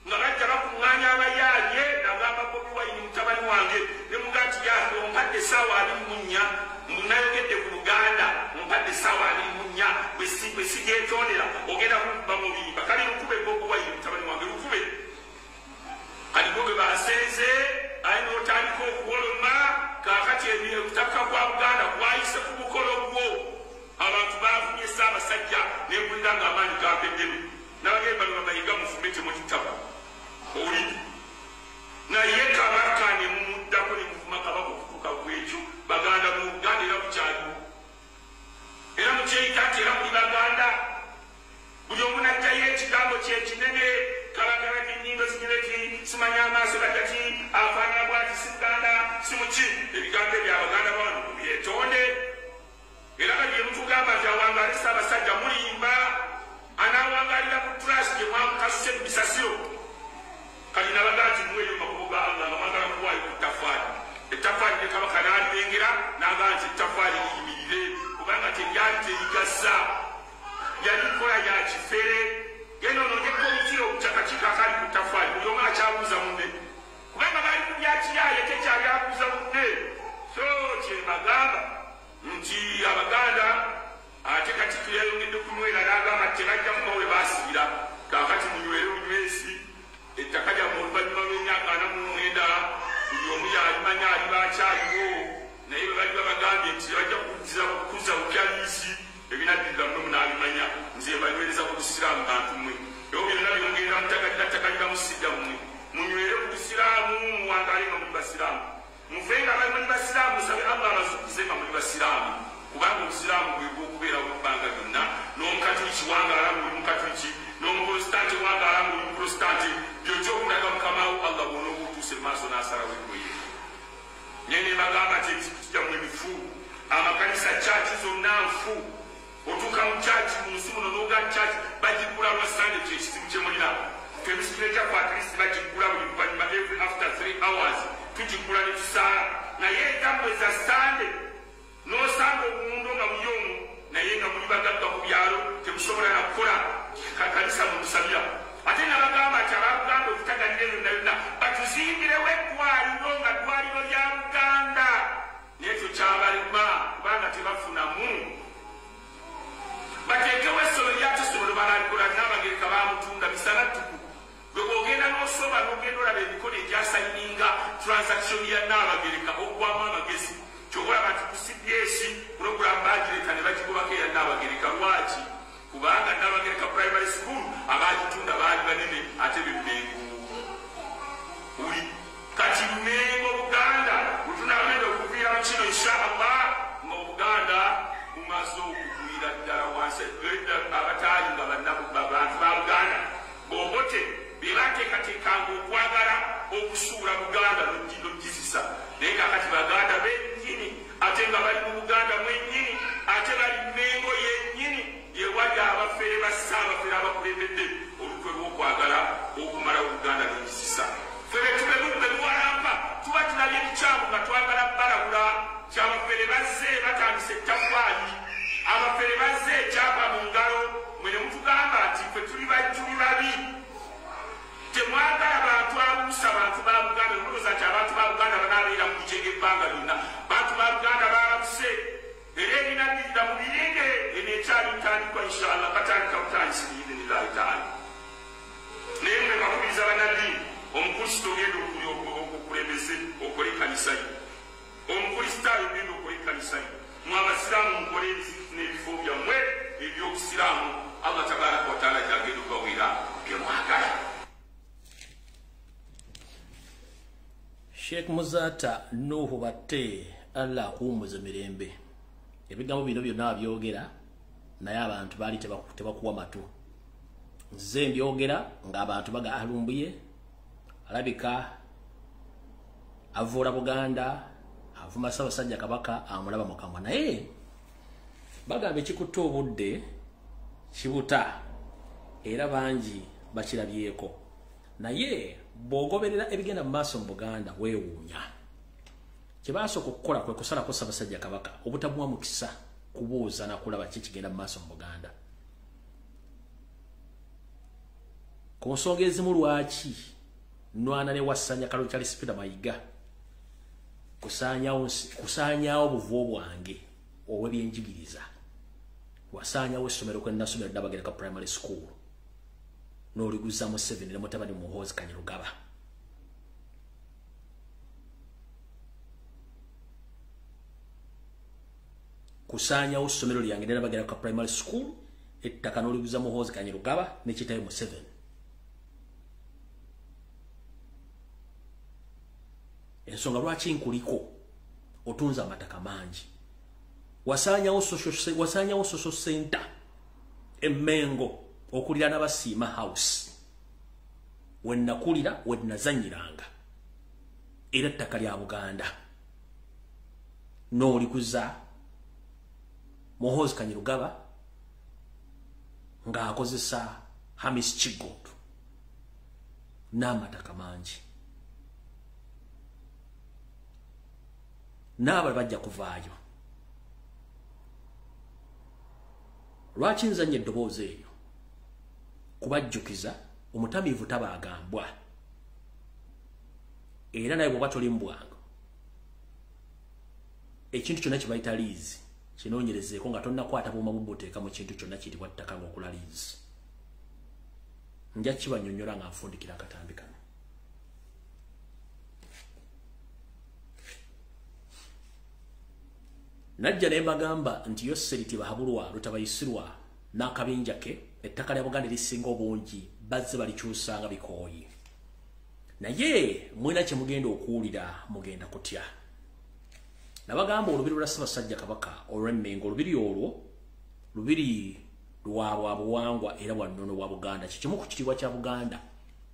nga bajja bakuŋŋaanya abayaaye. Nagamba Bobi Wine mutabani wange ne muga nti yange ompadde essaawa 24, munayogedde ku Buganda, ompadde essaawa 24, bwe sigyetondera ogenda kukuba mubimba. Kale lukube Bobi Wine mutabani wange, lukube. Kati bo bwe basenze aye n'otandika okuwoloma. Kaakati okutaka kwa Buganda kwayise ku mukolo gwo. Abantu baavumye Ssaabasajja, nempulira ng'amaanyi gampeddemu. Nabagenda bano Bamayiga mufume temukitaba owulidde, naye Kabaka ne mumuddako ne muvuma Kabaka okutuuka ku ekyo. Baganda mu Buganda era bukyaliwo, era mukyeyita nti era muli Baganda. Buli omu n'aggyayo ekigambo kye kinene, Kabaka ennyindo zinyereki, simanya amaaso gataki, afaanana bwati, si Buganda si muki. Ebigambo ebyo Abaganda bano mubyetonde. Era kati bye mutugamba nti awangaale Ssaabasajja, mulimba. Anaawangalira ku trash gye mwamukasuse mu bisasiro. Kati nabaga nti muweeyo mu makubo ga Allah nga mwagala kuwaayo ku ttaffaali. Ettaffaali ne Kabaka n'alirengera n'agamba nti ettaffaali liyimirire, kubanga teryali terigasa, yali nkola ya kifere. Genda onoonye komiti obukyakakiiko akali ku ttaffaali, buli omu akyabuuza munne, kubanga baali ku byakiyaaye tekyali abuuza munne. So kye bagamba nti Abaganda ate kati tuyayongedde kunywera n'agamba tebajja kuba we baasibira. Kaakati munywere bunywesi ettaka lyammwe oluvannyuma lw'emyaka 49, buli omu yalimanya aliba akyaliwo. Naye bwe baliba bagambye nti tebajja kukuza bupya liisi, ebinaddirira mmwe munaabimanya. Nze mbanywereza ku busiraamu bantu mmwe. Ebyo byonna byongenda mutagalira tagalira musijja mmwe. Munywere ku busiraamu, muwangaale nga muli basiraamu. Muve nga muli basiraamu, musabe Allah abazuukize nga muli basiraamu, kubanga obusiraamu bwe bw'okubeerawo ebbanga lyonna. N'omukatuliki wangaala ng'oli mukatuliki, n'omuprotestante wangaala ng'oli muprotestante. Byokyo Kanisa church zonna nfu. Otuuka mu church mu nsi muno n'oga church bagigula lwa Sunday kyekizibu kye mulina. Ffe kyaffe at least bagigula buli luvannyuma every after 3 hours tugigula ne tusaala. Naye ezammwe za Sunday n'osanga obuwundo nga buli omu naye nga muli bagagga ku byalo temusobola na kukola kanisa mumusabira. Ate nabagamba nti ababuganda okutaganira ebyo byonna byonna batuzimbirewo eddwaliro nga ddwaliro lya Buganda. Naye ekyo kyabalema kubanga tebafunamu. Bateekewo essomero lyatesomero balabikola n'Abagereka bamutunda misana ttuku. Gwe bw'ogenda n'osoma n'ogenda olaba emikono egyasayininga transaction ya Nnaabagereka oggwamu amagezi. Ky'okulaba nti ku CBS pulogulaamu baagireka ne bagigobako eya Nnaabagereka. Lwaki? Kubanga Nnaabagereka Primary School abaagitunda baali banene ate b'Emmengo. Kati Mmengo Buganda bwe tunaagenda okuviira mu kino insha-Allah nga Obuganda bumaze okugwira ddala wansi abataali nga bantu ba Buganda Bobote be bateekateekanga okwagala okusuula Buganda n'ogizisa. Naye kaakati Baganda bennyini ate nga bali mu Buganda mwennyini ate bali Mmengo yennyini yewali abafere bassa abafere abakulembedde olukwe lw'okwagala okumalawo Buganda n'ogizisa. Ffe betubemuwalampa tuba tulabye ebikyamu nga twagala balawula kyabafere bazze batandise ettaffaali. Abafere bazze ekyapa mu ngalo mwe ne mutugamba nti ffe tuli babi. Temwagala bantu abuusa bantu ba Buganda. Mulowooza nti abantu ba Buganda banaabeera mu bujega ebbanga lyonna. Bantu ba Buganda baalabuse era ebinaddirira mu biringe eno ekyali ntandikwa inshallah katandika butandisi biidhinillahi taala. Naye mwe bakubiriza bannaddiini, omukristaayo ogenda okukulembeze okole ekkanisa yo, omukristaayo ogenda okole ekkanisa yo, mwe abasiraamu mukole n'ebifo byammwe eby'obusiraamu. Allah tabaraka wa taala gyagenda okubaweera bye mwagala. Sheikh Muzaata Nuhu Batte, Allah akuwummuze mirembe. Ebigambo bino byonna abyogera naye abantu baali tebakuwa matu. Nze mbyogera ng'abantu baga alumbuye alabika avuula Buganda avuma Ssaabasajja Kabaka amulaba mu kamwa. Naye bagamba ekikutte obudde kibuta era bangi bakirabyeko. Naye bw'ogoberera ebigenda mu maaso mu Buganda weewuunya. Kye baasooka okukola kwe kusalako Ssaabasajja Kabaka obutamuwa mukisa kubuuza na kulaba ki kigenda mu maaso mu Buganda. Ku nsonga ezimu lwaki nwana ne Wassanya Kalulu Charles Peter Mayiga kusaanyaawo obuvu bwange obw'ebyenjigiriza. Wasaanyawo essomero kwe nnasomera Nnabagereka Primary School n'oliguza Museveni ne mutabani Muhoozi Kainerugaba. Kusaanyawo essomero lyange Nnabagereka Primary School ettaka n'oliguza Muhoozi Kainerugaba ne kitaawe Museveni. Ensonga lwaki nkuliko otunze amataka mangi. Wasaanyawo social center Emmengo okulira n'Abasiima House we nakulira we nazannyiranga era ettaka lya Buganda n'olikuza Muhoozi Kainerugaba ng'akozesa Hamis Kigondo n'amataka mangi. N'abali bajja kuvaayo. Lwaki nzannya eddoboozi eryo? Kubajjukiza omutamiivu tabaagambwa. Era naye bw'oba toli mu bwangu, ekintu kyonna kye bayita liizi kinoonyerezeeko nga tonnakwata buuma bubuteeka mu kintu kyonna kiyitibwa ttaka ng'okola liizi. Nja kibannyonnyola nga nfundikira akatambi kano. Najja ne mbagamba nti Yoseri Tibahabulwa Lutabayisirwa n'akabinja ke ettaka lya Buganda erisinga obungi bazze balikyusanga bikooyi. Naye mwena kye mugenda okuwulira mugenda kutya. Nabagamba olubiri lwa Ssaabasajja Kabaka olw'Emmengo, olubiri olwo lubiri lwa buwangwa era bwa nnono bwa Buganda. Kikimu ku kitiibwa kya Buganda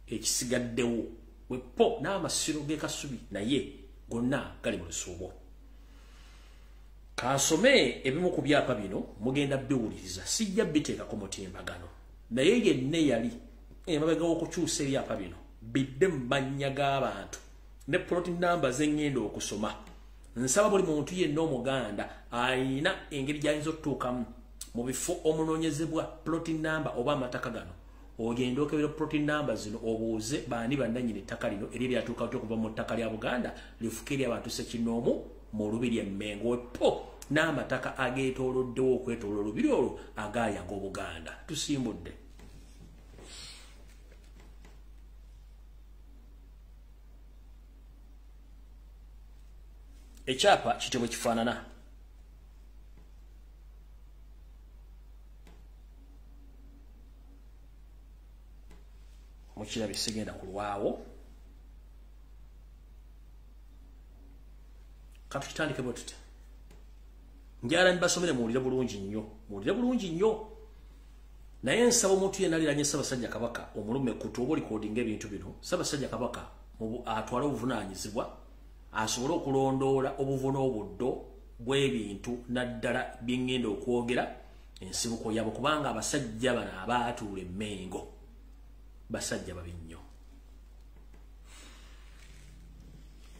ekisigaddewo wepo n'amasiro g'e Kasubi naye gonna gali mu lusuubo. Kansome ebimu ku byapa bino mugenda biwuliriza, sijja biteekako mutimbagano. Naye yenna yali emabega w'okukyusa ebyapa bino bidde mu mannya g'abantu ne plot number z'engenda okusoma. Nsaba buli muntu yenna Omuganda ayina engeri gy'ayinza okutuukamu mu bifo omunoonyezebwa plot number oba amataka gano, ogenda okebera plot number zino obuuze baani bannannyini ettaka lino eri eryatuuka okuva mu ttaka lya Buganda lifuke ery'abantu ssekinnoomu mu Lubiri e Mmengo po n'amataka ageetooloddewo okwetooloola olubiri olwo agaali ag'Obuganda. Tusimbudde. Ekyapa kityo bwe kifaanana. Mukirabye, sigenda kulwawo. Katukitandike bwe tuti. Njala mbasomere muwulire bulungi nnyo, muwulire bulungi nnyo. Naye nsaba omuntu yenna aliranye Ssaabasajja Kabaka omulume kutu oba olikodinga ebintu bino, Ssaabasajja Kabaka atwale obuvunaanyizibwa asobole okulondoola obuvu n'obuddo bw'ebintu naddala bye ngenda okwogera ensibuko yabwe, kubanga abasajja bano abaatuula e Mmengo basajja babi nnyo.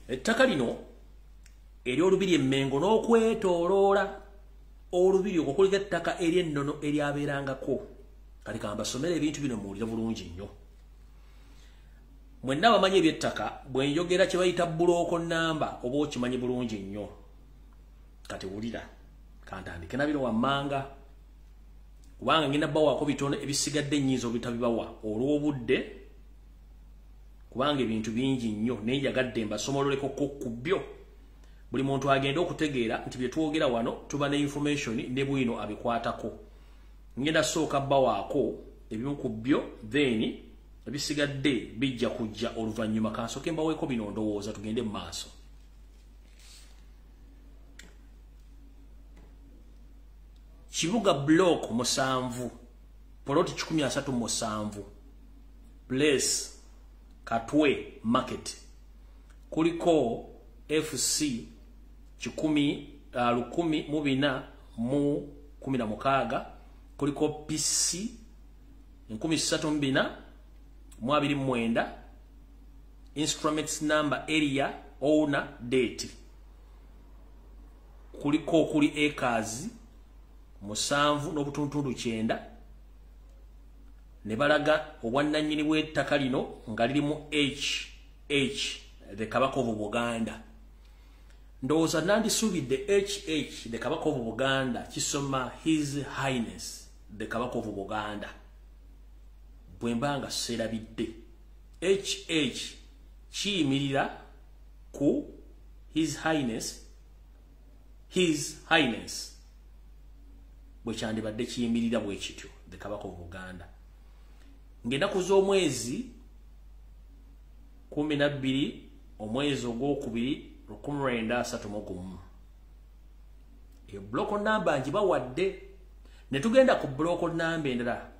Ettaka lino ery'olubiri e Mmengo n'okwetooloola olubiri okwo kuliko ettaka ery'ennono eryabeerangako. Kati ka mbasomere ebintu bino muwulire bulungi nnyo. Mwenna bamanyi eby'ettaka, bwe njogera kye bayita buloko namba oba okimanyi bulungi nnyo. Kati wulira, kantandike na bino wammanga, kubanga ngenda bawaako bitono ebisigadde nnyinza obutabibawa olw'obudde, kubanga ebintu bingi nnyo naye njagadde mbasomololeko ku byo. Buli muntu agenda okutegeera nti bye twogera wano tuba ne information ne bwino abikwatako. Ngenda sooka bawaako ebimu ku byo, then ebisigadde bijja kujja oluvannyuma. Kansooke mbaweeko bino ndowooza tugende mu maaso. Kibuga block 7, poloti 137, place Katwe Market, kuliko FC 1416, kuliko PC 3429, instruments number, area, owner, date. Kuliko kuli acres 7.9 ne balaga obwannannyini bw'ettaka lino nga lirimu HH the Kabaka of Buganda. Ndowooza nandisuubidde HH the Kabaka of Buganda kisoma His Highness the Kabaka of Buganda. Bwe mba nga seerabidde, HH kiyimirira ku His Highness, His Highness bwe kyandibadde kiyimirira bwe kityo the Kabaka of Buganda. Ng'ennaku z'omwezi 12 omwezi ogwokubiri 1931. Eyo block number ngibawadde. Ne tugenda ku block number endala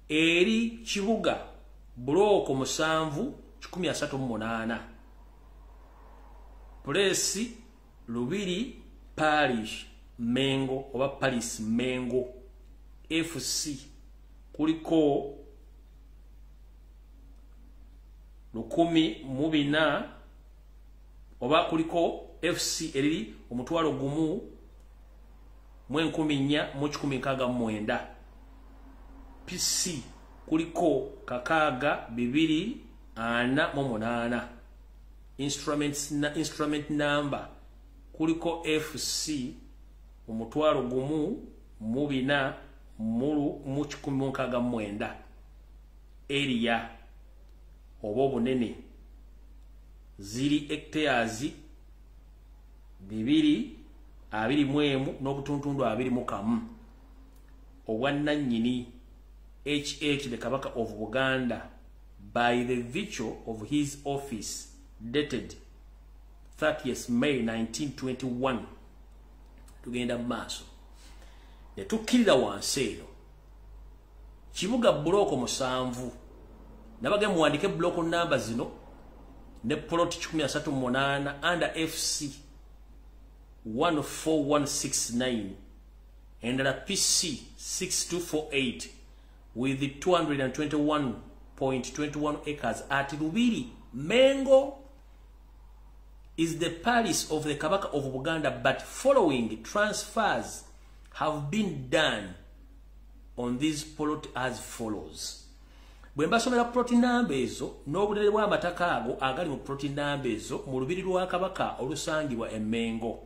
eri Kibuga block 7 138, place Lubiri Parish Mengo oba Paris Mengo FC, kuliko 1400 oba kuliko FC eriri 1,469, PC kuliko 6248, instrument number kuliko FC 1,469, area oba obunene ziri hectares 221 n'obutuntundu 21. Obwannannyini HH the Kabaka of Buganda by the virtue of his office dated 30th May 1921. Tugenda mu maaso ne tukkirira wansi eno Kibuga buloko 7. Nabage muwandike buloko namba zino ne plot 138 under FC 14169, endala PC 6248 with 221.21 acres at Lubiri Mengo is the palace of the Kabaka of Buganda, but following transfers have been done on this plot as follows. Bwe mbasomera plot number ezo n'obunene bw'amataka ago agali mu plot number ezo mu lubiri lwa Kabaka olusangibwa e Mengo,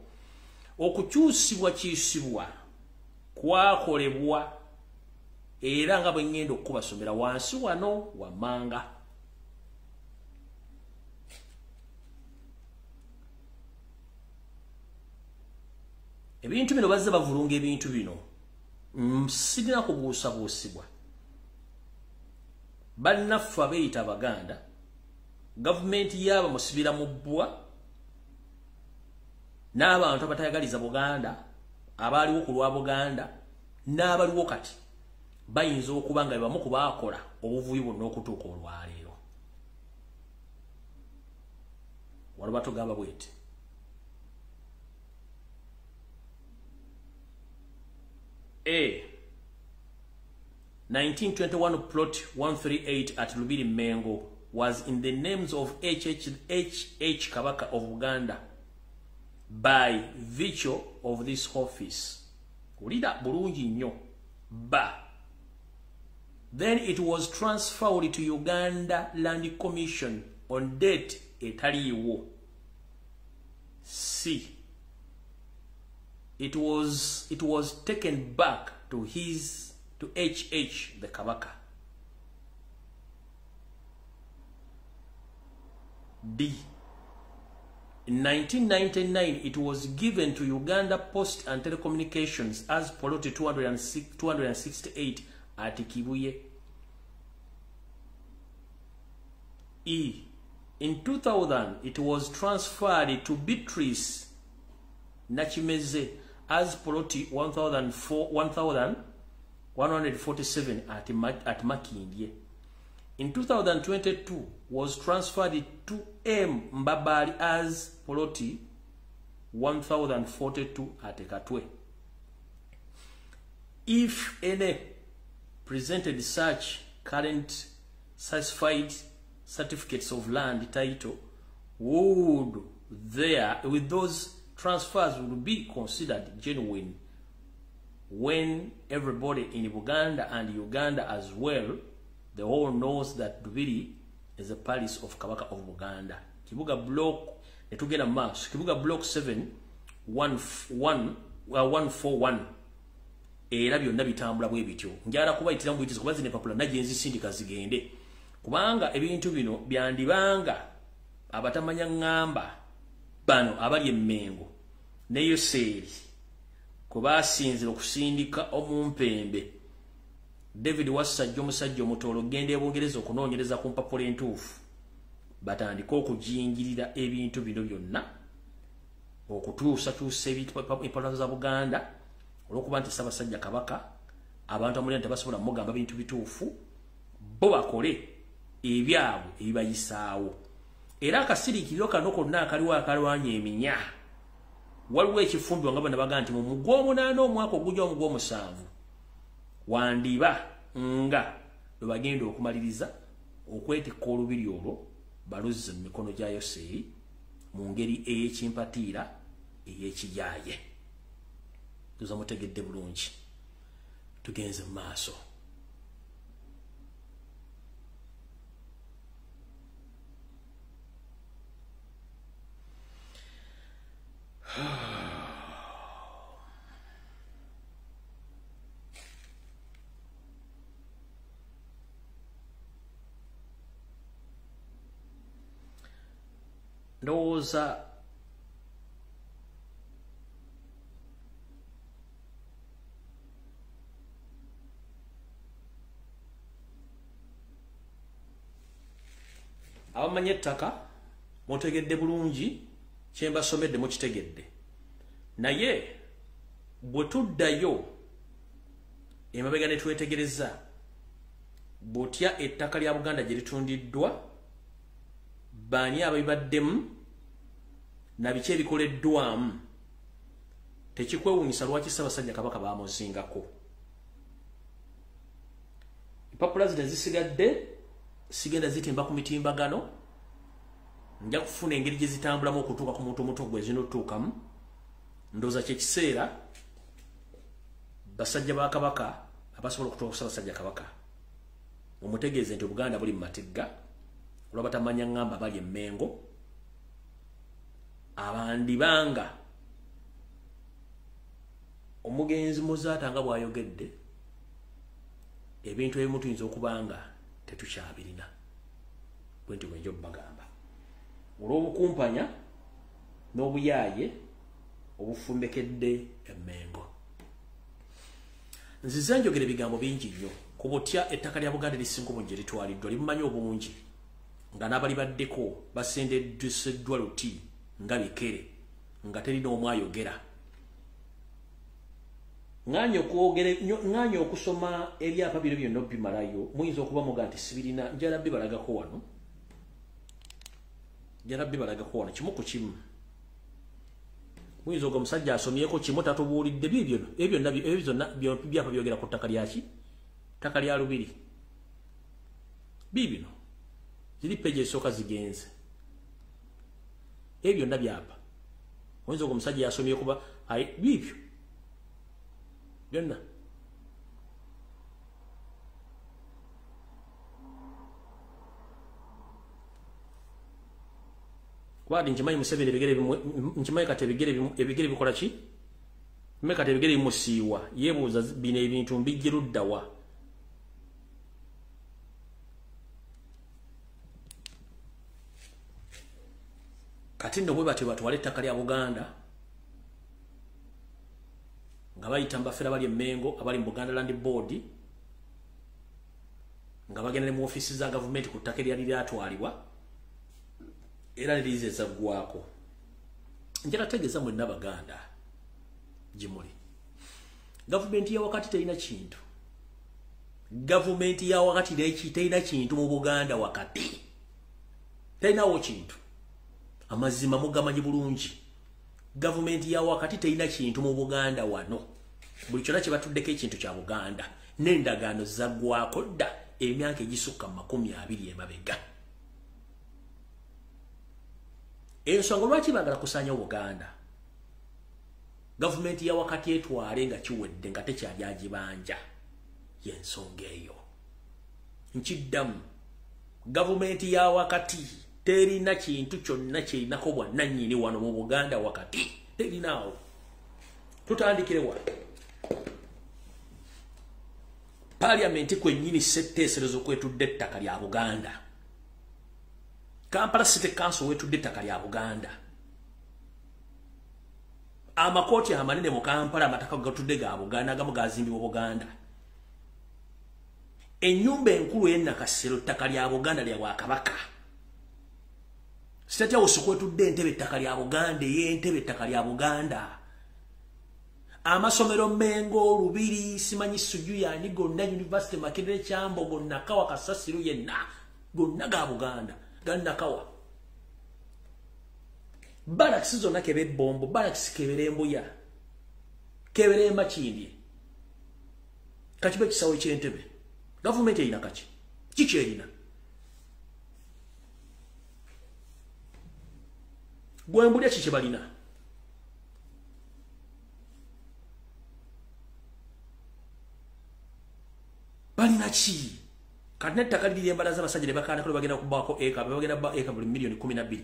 okukyusibwa kyusibwa kwakolebwa era nga bwe ngenda okubasomera wansi wano wammanga. Ebintu bino bazze bavulunga ebintu bino, sirina kubuusabuusibwa. Bannaffe abeeyita Abaganda, gavumenti yaaba musibira mu bbwa n'abantu abatayagaliza Buganda, abaaliwo ku lwa Buganda n'abaliwo kati bayinza okuba nga bamu ku baakola obuvuyo bwonna okutuuka olwaleero. Waliwo batugamba bweti, A 1921 plot 138 at Lubiri Mengo was in the names of HHHH Kabaka of Uganda by virtue of this office. Ulida bulungi nnyo. Ba. Then it was transferred to Uganda Land Commission on date etaliwo. C. It was taken back to HH the Kabaka. D. In 1999, it was given to Uganda Post and Telecommunications as plot 268 at Kibuye. E. In 2000, it was transferred to Beatrice Nachimeze as plot 1147 at Makindye. In 2022, was transferred to M. Mbabali as plot 1042 at Katwe. If any presented such current satisfied certificates of land title, would there with those transfers would be considered genuine when everybody in Uganda and Uganda as well, the whole knows that Lubiri is the palace of Kabaka of Buganda. Kibuga block netugenda maaso. Kibuga block 7 1 1 141 era byonna bitambula bwe bityo. Njala kubayitira mu buyitizi kuba zino empapula najje nzisindika zigende, kubanga ebintu bino byandibanga abatamanya ŋŋamba bano abali emmengo ne Yoseeri kwe baasinzira okusindika omumpembe David Wassajja omusajja omutoolo genda e Bungereza okunoonyereza ku mpapula entuufu, batandike okujingirira ebintu bino byonna okutuusakyusa empapula za Buganda olw'okuba nti Ssaabasajja Kabaka abantu amulina tebasobola mugamba bintu bituufu, bo bakole ebyabwe ebibayisaawo. Era akasiriikiriro kano konna akaliwo akalwanya eminya, waliwo ekifumbibwa nga bano baga nti mu gw'omunaana omwaka ogujja mu gw'omusanvu wandiba nga bwe bagenda okumaliriza okwetikka olubiri olwo baluzze mu mikono gya Yoseeri mu ngeri ey'ekimpatiira ey'ekiyaaye. Tuza mutegedde bulungi, tugenze mu maaso. Ndowooza abamanyi ettaka mutegedde bulungi kye mbasomedde mukitegedde, naye bwe tuddayo emabega ne twetegereza butya ettaka lya Buganda gye litundiddwa, baani ababibaddemu na biki ebikoleddwamu, Tekikwewuunyisa lwaki Ssaabasajja Kabaka baamuzingako. Empapula zino ezisigadde sigenda zitimba ku mitimbagano, nja kufuna engeri gye zitambulamu okutuuka ku muntu omuto gwe zinotuukamu. Ndowooza kye kiseera basajja ba Kabaka abasobola okutuuka ku Ssaabasajja Kabaka omutegeeze nti Obuganda buli mu matigga, olw'abatamanya ŋŋamba bali e Mmengo, abandibanga omugenzi Muzaata nga bw'ayogedde ebintu ebimu tuyinza okuba nga tetukyabirina. Bwe nti bwe nja obbagamba olw'obukumpanya n'obuyaaye obufumbekedde e Mmengo. Nzize njogera ebigambo bingi nnyo ku butya ettaka lya Buganda erisinga obungi eritwaliddwa, limumanyi obungi nga n'abalibaddeko basendeddwa luti nga bikere nga teri n'omu ayogera. Ŋŋaanye okusoma ebyapa bino byonna obimalayo, muyinza okuba muga nti sibirina, njala bibalagako wano. Njala bibalagako wano kimu ku kimu. Muyinza ogwo omusajja asomyeko kimu tatubuulidde bibyo ebyo byonna byapa byogera ku ttaka lyaki? Ttaka lya Lubiri. Biibino. Ziri peji esooka zigenze. Ebyo byonna byapa. Oyinza ogwo omusajja yasomyeko kuba biibyo. Byonna. Kwadi nkimanyi Museveni ebigere nkimanyi kati ebigere bikola ki? Nkimanyi kati ebigere bimusiiwa, yeebuuza bino ebintu mbijje ludda wa? Kati nno bwe batyo batwala ettaka lya Buganda nga bayita mu bafere abali e Mmengo, abali mu Buganda Land Board, nga bagenda ne mu ofiisi za gavumenti ku ttaka eryali lyatwalibwa era lirize ezaggwako. Njala tegeeza mwenna Baganda gye muli, gavumenti ya wakati terina kintu. Gavumenti ya wakati terina kintu mu Buganda wakati, terinawo kintu. Amazima mugamanyi bulungi. Gavumenti ya wakati terina kintu mu Buganda wano. Buli kyonna kye batuddeko ekintu kya Buganda n'endagaano zaggwako dda emyaka egisukka mu 20 emabega. Ensonga lwaki baagala kusaanyawo Buganda? Gavumenti ya wakati etwale nga kiwedde nga tekyali agibanja, y'ensonga eyo. Nkiddamu, gavumenti ya wakati terina kintu kyonna kyerinako bwannannyini wano mu Buganda wakati, terinaawo. Tutandikire wa? Paliamenti kwennyini ssetteeserezo kwetudde ettaka lya Buganda. Kampala City Council wetudde ettaka lya Buganda. Amakooti amanene mu Kampala amataka gatudde ga Buganda, agamu gazimbibwa Buganda. Ennyumba enkulu ey'e Nakasero ttaka lya Buganda lya Bwakabaka. State House kwetudde entebe ettaka lya Buganda, ey'entebe ettaka lya Buganda. Amasomero Mmengo, Lubiri, simanyi Suju yani gonna, University Makerere, Kyambogo, Nakawa, Kasasiro yenna gonna ga Buganda, ga Nakawa. Barracks zonna kebe Bombo, barracks kebere Mbuya, kebere Makindye. Kakibe kisawo eky'entebe. Gavumenti erina kaki? Kiki erina? Gwe mbulya ki kye balina? Balina ki? Kati n'ettaka liri embalaza abasajja ne bakaanako ne bagenda okubaako eka, bagenda ba eka buli miliyoni 12.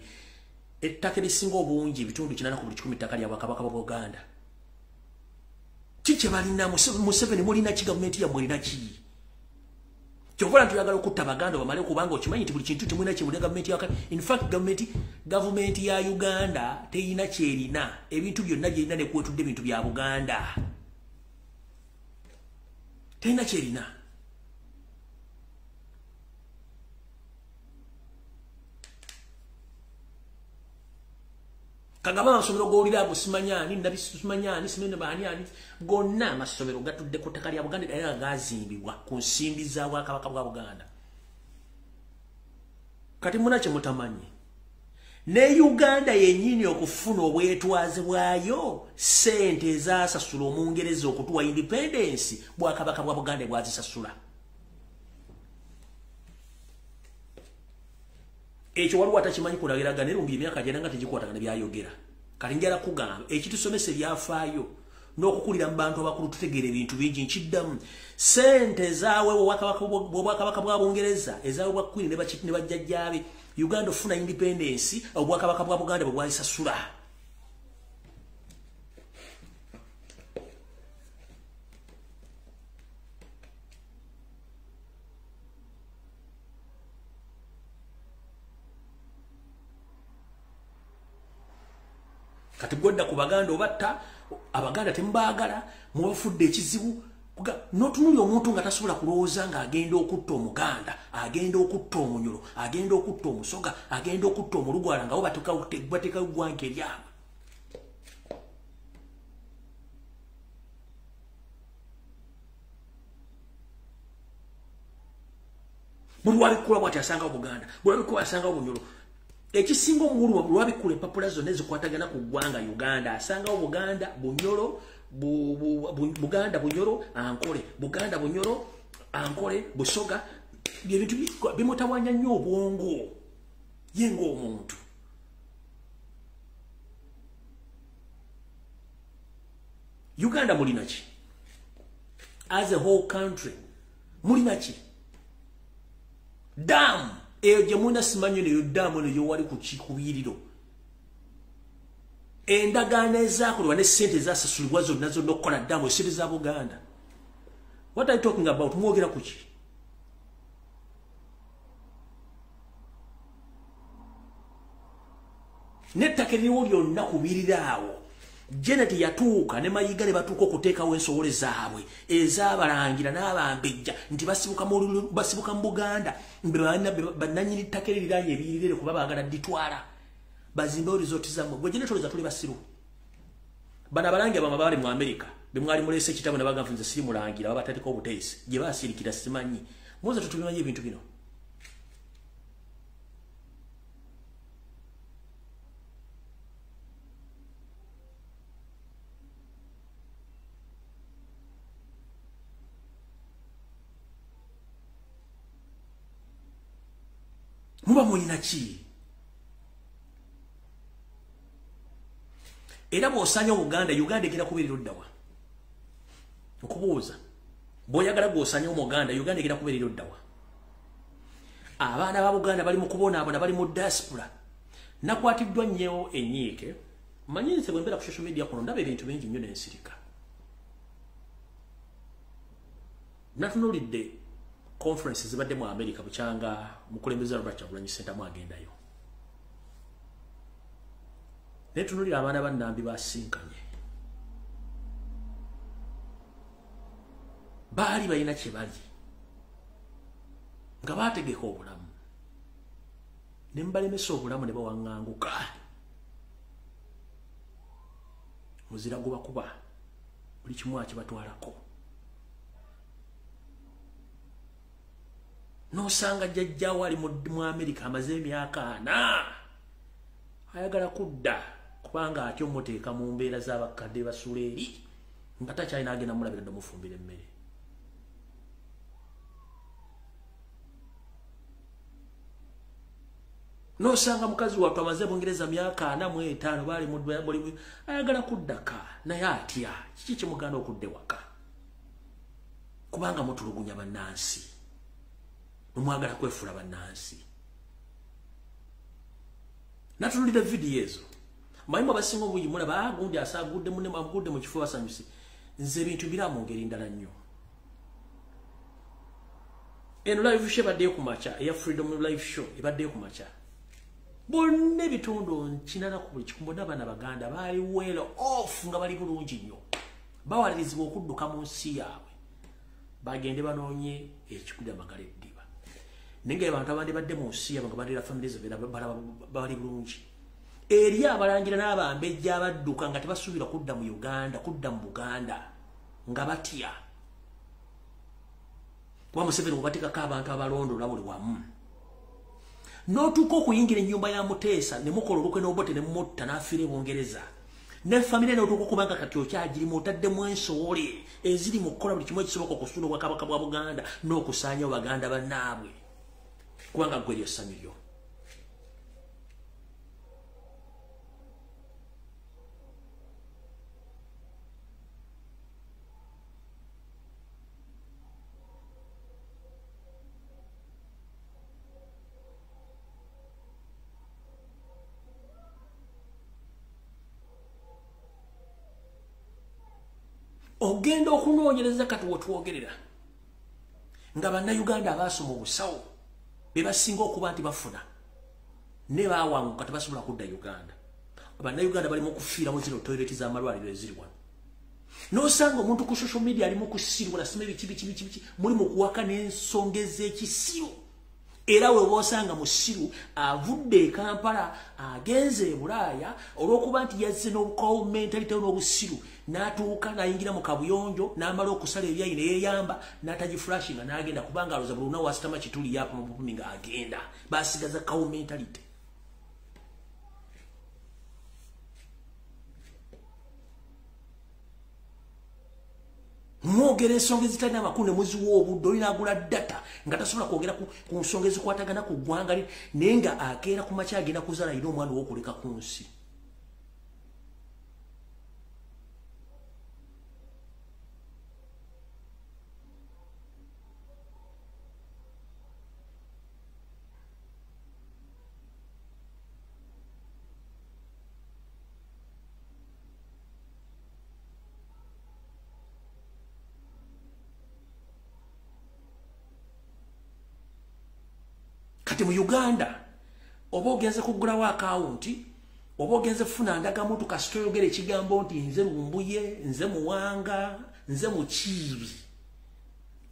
Ettaka erisinga obungi ebitundu 8 ku buli 10 ttaka lya Bwakabaka bwa Buganda. Ki kye balina? Museveni mulina ki? Gavumenti yammwe erina ki? Kyova nti oyagala okutta Baganda bamale, kubanga okimanyi nti buli kintu temulina kye mulina gavumenti ya. In fact gavumenti ya Uganda terina kyerina, ebintu byonna byerina ne kwetudde ebintu bya Buganda. Terina kyerina. Kagaba amasomero g'owulira ago simanyani, nabisimanyani, simene baani ani, gonna amasomero gatudde ku ttaka lya Buganda era gazimbibwa ku nsimbi za Bwakabaka bwa Buganda. Kati muna kye mutamanyi. Ne Uganda yennyini okufuna obwetwaze bwayo, ssente ezasasula Omungereza okutuwa independence, Bwakabaka bwa Buganda bwazisasula. Ekyo waliwo atakimanyi kulagiragana era emyaka gyena nga tegikwatagana byayogera. Kati njala kugamba ekitusomesa ebyafaayo n'okukulira mu bantu abakulu tutegeera ebintu bingi. Nkiddamu, ssente ezaaweebwa Obwakabaka bwa Bungereza, ezaweebwa Queen ne bajjajjaabe, Uganda ofuna independence, Obwakabaka bwa Buganda bwe bwazisasula. Kati gwodda ku Baganda obatta, Abaganda temubaagala, mubafudde ekizibu. N'otunuulira omuntu nga tasobola kulowooza ng'agenda okutta Omuganda, agenda okutta Omunyoro, agenda okutta Omusoga, agenda okutta Omulugwala, nga bo bateekawo eggwanga eryabwe. Buli lwabikula bw'ati asangawo Buganda, buli lwabikula asangawo Bunyoro. Ekisinga omukulu lwabikula empapula zonna ezikwatagana ku ggwanga Uganda, asangawo Buganda, Bunyoro, Buganda, Bunyoro, Ankole, Buganda, Bunyoro, Ankole, Busoga. Ebintu bimutawaanya nnyo obwongo ye ng'omuntu. Uganda mulina ki? As a whole country mulina ki? Dam eyo gye mulina simanyi neyo daamu eno yowali ku kikubiriro. Endagaano ezaakolebwa ne ssente ezasasulibwa zonna zonna okukola daamu, essente za Buganda. What are you talking about? Mwogera ku ki? N'ettaka eririwo lyonna kubirira awo. Janet yatuuka ne Mayiga ne batuuka okuteekawo ensowole zaabwe ez'abalangira n'abambejja nti basibuka mu Buganda, bannannyini ttaka eririraanye ebiyirire kuba baagala dditwala bazimbewo rizooti zammwe. Gwe Janet olowooza tuli basiru? Bano abalangira bamwe baali mu Amerika be mwali muleese ekitabo ne bagamba nze siri mulangira, babateekako obuteesi gye baasirikira simanyi. Muze tetubimanyi ebintu bino. Muba mulina ki? Era bw'osanya Obuganda, Uganda egenda kubeerera oddawa? Nkubuuza, bw'oyagala gw'osanya Omuganda, Uganda egenda kubeerera oddawa? Abaana ba Buganda bali mu kubonaabona, bali mu diaspora. Nakwatiddwa nnyo ennyiike. Mmanyi nze bwe mbeera ku social media kuno ndaba ebintu bingi nnyo n'ensirika. Natunuulidde conference zibadde mu America bukyanga mukulembeze Robert Kyagulanyi Ssentamu agendayo. Naye tunuulira abaana ba Nnambi basinkanye. Baali balina kye bali nga baategeka obulamu, ne mubalemesa obulamu ne bawaŋŋanguka. Muzira gubakuba buli kimu akibatwalako. N'osanga jjajjaawo ali mu Amerika amaze emyaka 4 ayagala kudda kubanga atya omuteeka mu mbeera z'abakadde basula eri nga takyalina agenda mulabira dda omufumbira emmere. N'osanga mukazi wattu amaze Bungereza myaka 45 baali ayagala kuddaka naye atya. Kiki kimugaana okudda ewaka? Kubanga mutulugunya bannansi, mwagala kwefula bannansi. Natunuulira vidiyo ezo, manyi abasinga obungi mulaba agundi asaagudde munne agudde mu kifo basanyuse. Nze ebintu bira mu ngeri ndala nnyo. Eno live show ebaddeyo ku makya eya Freedom Live Show ebaddeyo ku makya. Bonna ebitundu 80 ku buli kikumi bonna abaana Baganda baali well off nga bali bulungi nnyo. Bawalirizibwa okudduka mu nsi yaabwe bagende banoonye ekikulya amagala eddiba. Naye ng'abantu abandi badde mu nsi yaabwe nga balira family zaabwe bali bulungi. Eri abalangira n'abambejja abadduka nga tebasuubira kudda mu Uganda, kudda mu Buganda nga batya. Kuba Museveni bw'abateekako abantu abalondoola buli wamu. N'otuuka okuyingira ennyumba ya Muteesa ne mukola olukwe n'Obote ne mutta n'afiira e Bungereza. Ne famire n'otuuka okubanga kati okyagirimu otaddemu ensowole eziri mu kukola buli kimu ekisoboka okusuula obwakabaka bwa Buganda n'okusaanyawo Baganda bannaabwe. Kubanga ggwe eryo ssanyu lyo. Ogenda okunoonyereza kati wetwogerera nga bannayuganda abaasoma obusawo be basinga okuba nti bafuna ne baawanguka tebasobola kudda Uganda. Bannayuganda bali mu kufiira mu zino toyireti z'amalwaliro eziri wano. N'osanga omuntu ku social media ali mu kusirwa nasoma ebiki biki biki biki muli mu kuwaka n'ensonga ez'ekisiru. Era we bw'osanga musiru avudde e Kampala agenze e Bulaaya olw'okuba nti yazze n'obukawo mentality n'obusiru n'atuuka n'ayingira mu kabuyonjo n'amala okusala ebyayi ne yeeyamba n'atagiflashinga n'agenda kubanga alowooza buli lunaku asitama kituli yapima bupimi ng'agenda. Basigaza kawo mentality. Mwogera ensonga ezitalina amakulu ne muziwa obudde, olina agula data nga tasobola kwogera ku nsonga ezikwatagana ku ggwanga lye, naye nga akeera ku makya agenda kuzaala alina omwana ow'okuleka ku nsi. Kati mu Uganda oba ogenze kugulawo akawunti oba ogenze kufuna ndagamuntu kasita oyogera ekigambo nti nze Lumbuye, nze Muwanga, nze Mukiibi,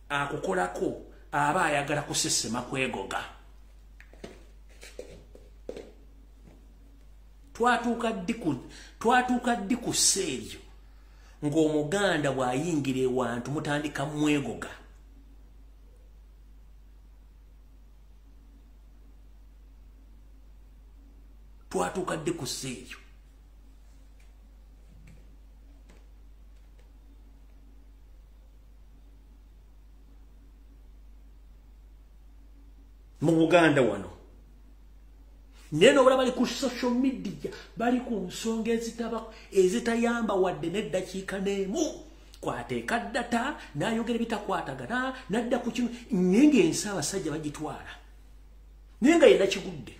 akukolako aba ayagala kusesema kwegoga. Twatuuka ddi ku sseeryo ng'Omuganda bw'ayingira ewantu mutandika mwegoga? Twatuuka ddi ku sseeryo? Mu Buganda wano naye n'obula bali ku social media bali ku nsonga ezitayamba wadde n'eddakiika n'emu. Kwateeka data n'ayogera ebitakwatagana n'adda ku kino, naye ng'ensi abasajja bagitwala. Naye nga yenna kigudde,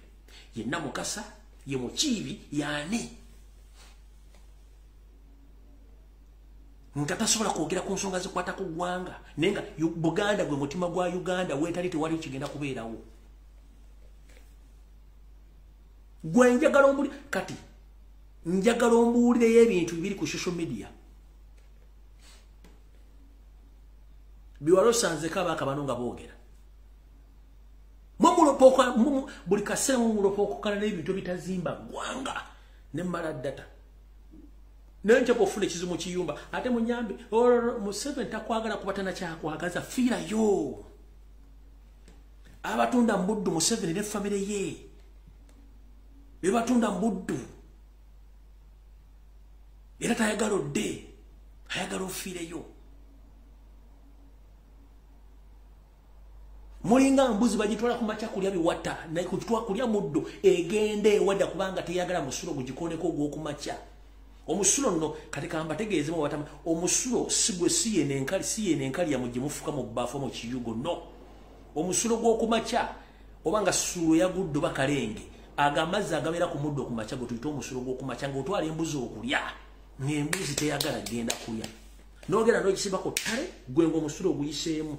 yenna Mukasa, ye Mukiibi, y'ani nga tasobola kwogera ku nsonga zikwata ku ggwanga, naye nga Buganda gwe mutima gwa Uganda weetali tewali kigenda kubeerawo. Gwe njagala ombuli kati njagala ombuulireyo ebintu bibiri ku social media biwala osanzeko abaaka bano nga boogera. Buli kaseera mumulopa okukana n'ebintu ebitazimba ggwanga ne mmala data. Naye nja bw'ofuna ekizibu mu kiyumba ate munyambe Museveni takwagala kuba tanakyakwagaza, fiirayo. Abatunda mu buddu Museveni ne famire ye be batunda mu buddu, era tayagala odde, ayagala ofiireyo. Mulinga mbuzi bagitwala ku makya kulya biwata naye kutwala kulya muddo egende ewadda kubanga teyagala musulo gugikoneko ogw'okumakya. Omusulo nno kati kambategeeze mu batama, omusulo si gwe si yene enkali, si yene enkali ya mugimufuka mu bbaafu mu kiyugo, no. Omusulo gw'okumakya oba nga ssulo yagudde oba kalenge, ago amazzi agabeera ku muddo okumakya gwe tuyita omusulo gw'okumakya ng'otwala embuzi okulya, ng'embuzi teyagala genda kulya. N'ogenda n'ogisibako ttale gwe ng'omusulo oguyiseemu.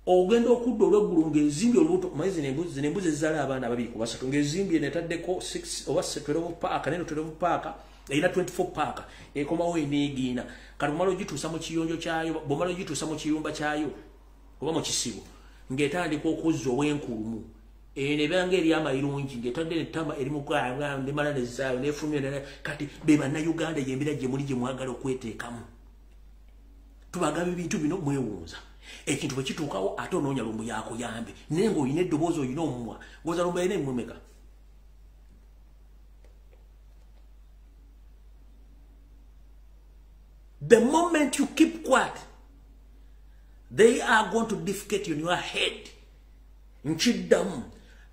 Ogenda okudda olw'eggulu ng'ezimbye olubuto, manyi zino embuzi ezizaala abaana 2 ku 3 ng'ezimbye netaddeko 6 oba 12 paaka, neno 12 paaka, erina 24 paaka, ekomawo eneegiina. Kati bw'omala ogituusa mu kiyonjo kyayo, bw'omala ogituusa mu kiyumba kyayo oba mu kisibo, ng'etandika okuzza obwenkulumu. Eno ebeera ng'eri amayirungi ng'etadde n'ettama eri mu nemala nezzaayo n'efulumya. Kati be Bannayuganda y'embeera gye muli gye mwagala okweteekamu. Tubagamba ebintu bino mwewuunza. Ekintu bwe kituukawo ate onoonya Lumbu yakuyambe, naye ng'olina eddoboozi, olina omumwa. Goza Lumbu alina emimwa emeka? The moment you keep quiet, they are going to defecate in your head. Nkiddamu,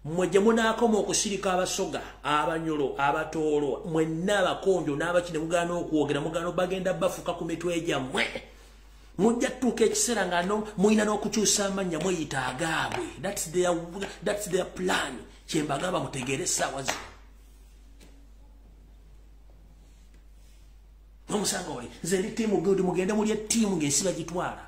mmwe gye munaakoma okusirika, Abasoga, Abanyolo, Abatoolo, mwenna Abakonjo n'abaki, ne mugaana okwogera, mugaana, bagenda bafuka ku mitwe gyammwe. Mujja tutuuka ekiseera nga no mulina n'okukyusa amannya, mweyita agaabwe. That's their plan. Kyembagamba mutegeere essaawa zino. Nomusanga oli, nze ndi team good, mugende muli ettiimu ng'ensi bagitwala.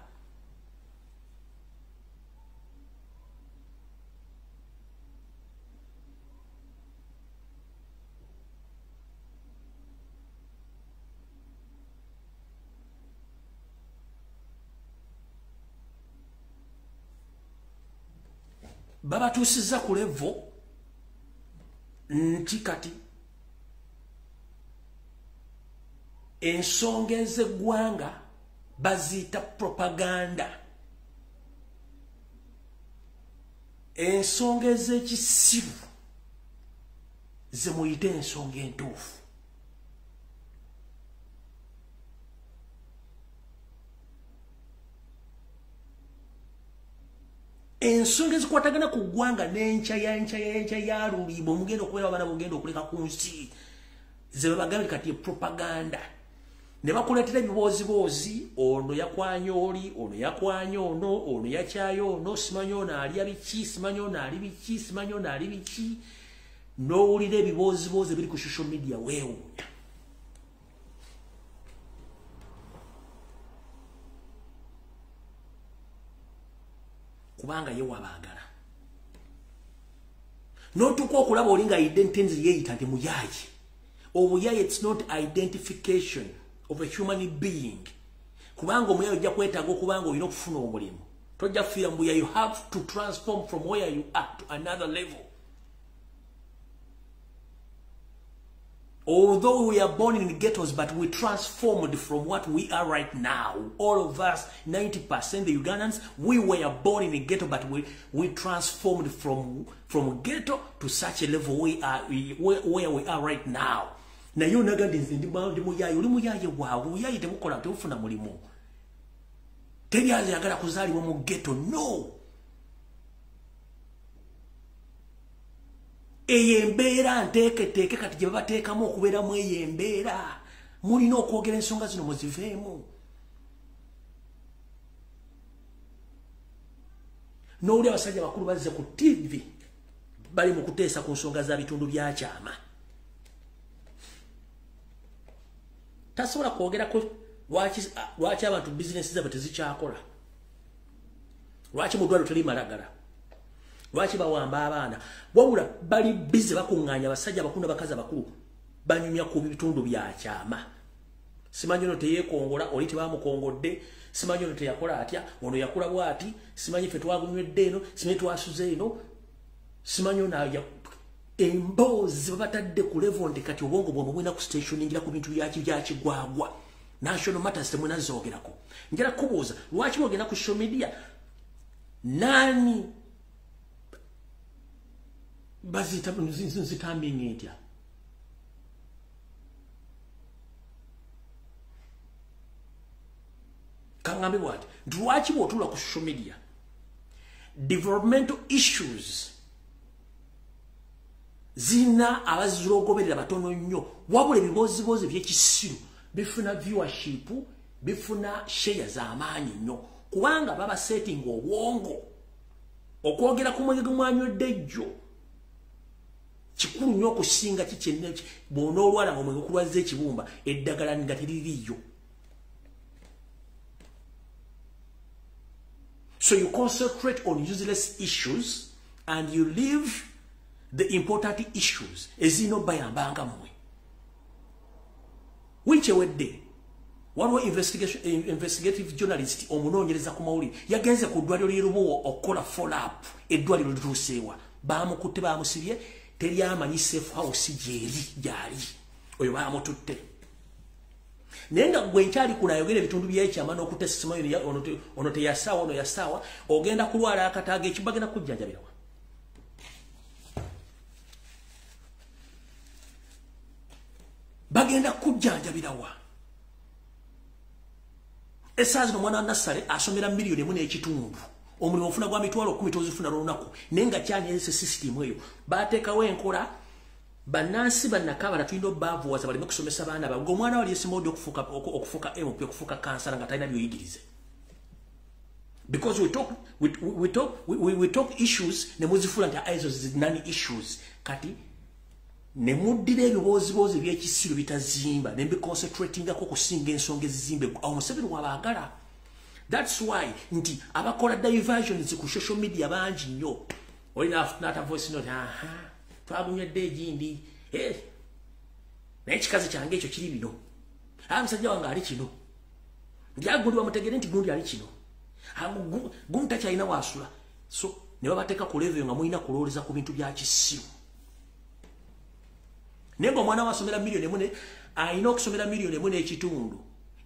Babatuusizza ku level nti kati ensonga ez'eggwanga baziyita propaganda, ensonga ez'ekisiru ze muyite ensonga entuufu. Ensonga ezikwatagana ku ggwanga n'enkya y'enkya y'enkya ya lulibo mugenda okubeera abaana bugenda okuleka ku nsi, ze babagambye kati propaganda, ne bakuleetera ebibooziboozi: ono yakwanya oli, ono yakwanya ono, ono yakyayo ono, simanyi ono alya biki, simanyi ono ali biki, simanyi ono ali biki. N'owulira ebibooziboozi ebiri ku social media, weewuunya. Kubanga ye wabaagala n'otuuka okulaba oli nga identity yeeyita nti muyaayi. Obuyayi, it's not identification of a human being, kubanga omuyayi ojja kwetaaga okubanga olina okufuna omulimu. Tojja kufiira mu buyayi. You have to transform from where you are to another level. Although we are born in ghettos, but we transformed from what we are right now. All of us, 90% the Ugandans, we were born in a ghetto, but we transformed from ghetto to such a level where we are right now. Naye onaga nti nze ndi muyayi. Oli muyayi waawe? Obuyayi tebukola, tebufuna mulimu. Teri ayagala kuzaalibwa mu ghetto, no. Eyo embeera nteeketeeke kati gye babateekamu okubeeramu. Eyo embeera mulina okwogera ensonga zino muziveemu. N'oli abasajja bakulu bazze ku TV, bali mu kuteesa ku nsonga za bitundu byakyama. Tasobola kwogerako lwaki abantu bizinesi zaabwe tezikyakola, lwaki mu ddwaliro teri malagala, lwaki bawamba abaana. Wabula bali busy bakuŋŋaanya abasajja abakulu n'abakazi abakulu, banyumya ku bitundu byakyama. Simanyi ono teyeekongola, oli tebamukongodde, simanyi ono teyakola atya, ono yakula bw'ati, simanyi ffe twagunywedde eno, simanyi twasuze eno, simanyi ono. Emboozi babatadde ku level nti kati obwongo bwomwe bulina ku stationingira ku bintu byakigwagwa. National matters temunazoogerako. Njala kubuuza, lwaki bwogenda ku social media nani bazita nzitambinga etya? Kaŋŋambe bwati nti lwaki bw'otuula ku social media, developmental issues zina abazirogoberera batono nnyo, wabula ebibooziboozi ebyekisiru bifuna viewership, bifuna share z'amaanyi nnyo? Kubanga baba setting obwongo okwogera ku mwenge gumwanywedde ejjo kikulu nnyo okusinga kikyenne. Bw'onoolwala nga omwenge okulwazza ekibumba, eddagala nga teririiyo. So you concentrate on useless issues and you leave the important issues ezirina obayambanga mmwe. Wiiki ewedde waliwo investigative journalist, omunoonyereza ku mawulire, yagenze ku ddwaliro ly'erubuwo okukola follow up. Eddwaliro lituuseewa? Bamukutte, bamusibye, teri amanyi safe house gyeri gyali. Oyo bamututte. Naye nga gwe nkyali kuno ayogera ebitundu by'ekyama n'okutesima ono teyasaawa ono yasaawa, ogenda kulwala akataaga ekibagenda kujjanjabirawa. Bagenda kujjanjabirawa. Essaawa zino omwana wa Nassale asomera 1.5 million. Omulimu ofuna gwa 10,000 tozifuna lunaku. Naye nga kyanyezesa system eyo. Baateekawo enkola bannansi bannakabala tulina obbaavuwaza baleme kusomesa baana baabwe. Omwana wali yesimodde okufuuka MP, okufuuka kansala nga talina byoyigirize. Because we talk issues ne muzifuula nti ezo nani issues. Kati ne muddira ebibooziboozi eby'ekisiru bitazimba ne mbiconcentratingako okusinga ensonga ezizimba. Awo Museveni wabaagala. That's why nti abakola diversions ku social media bangi nnyo. Olina n'ata voice note, aha, twagunywedde egindi, naye ekikazi kyange ekyo kiri bino. Musajja wange ali kino. Ndi agundi bamutegere nti gundi ali kino. Gundi takyalina waasula. So ne babateeka ku level nga mulina kulowoleza ku bintu bya kisiru. Naye ng'omwana wasomera 1.1 million, alina okusomera 1.5 million.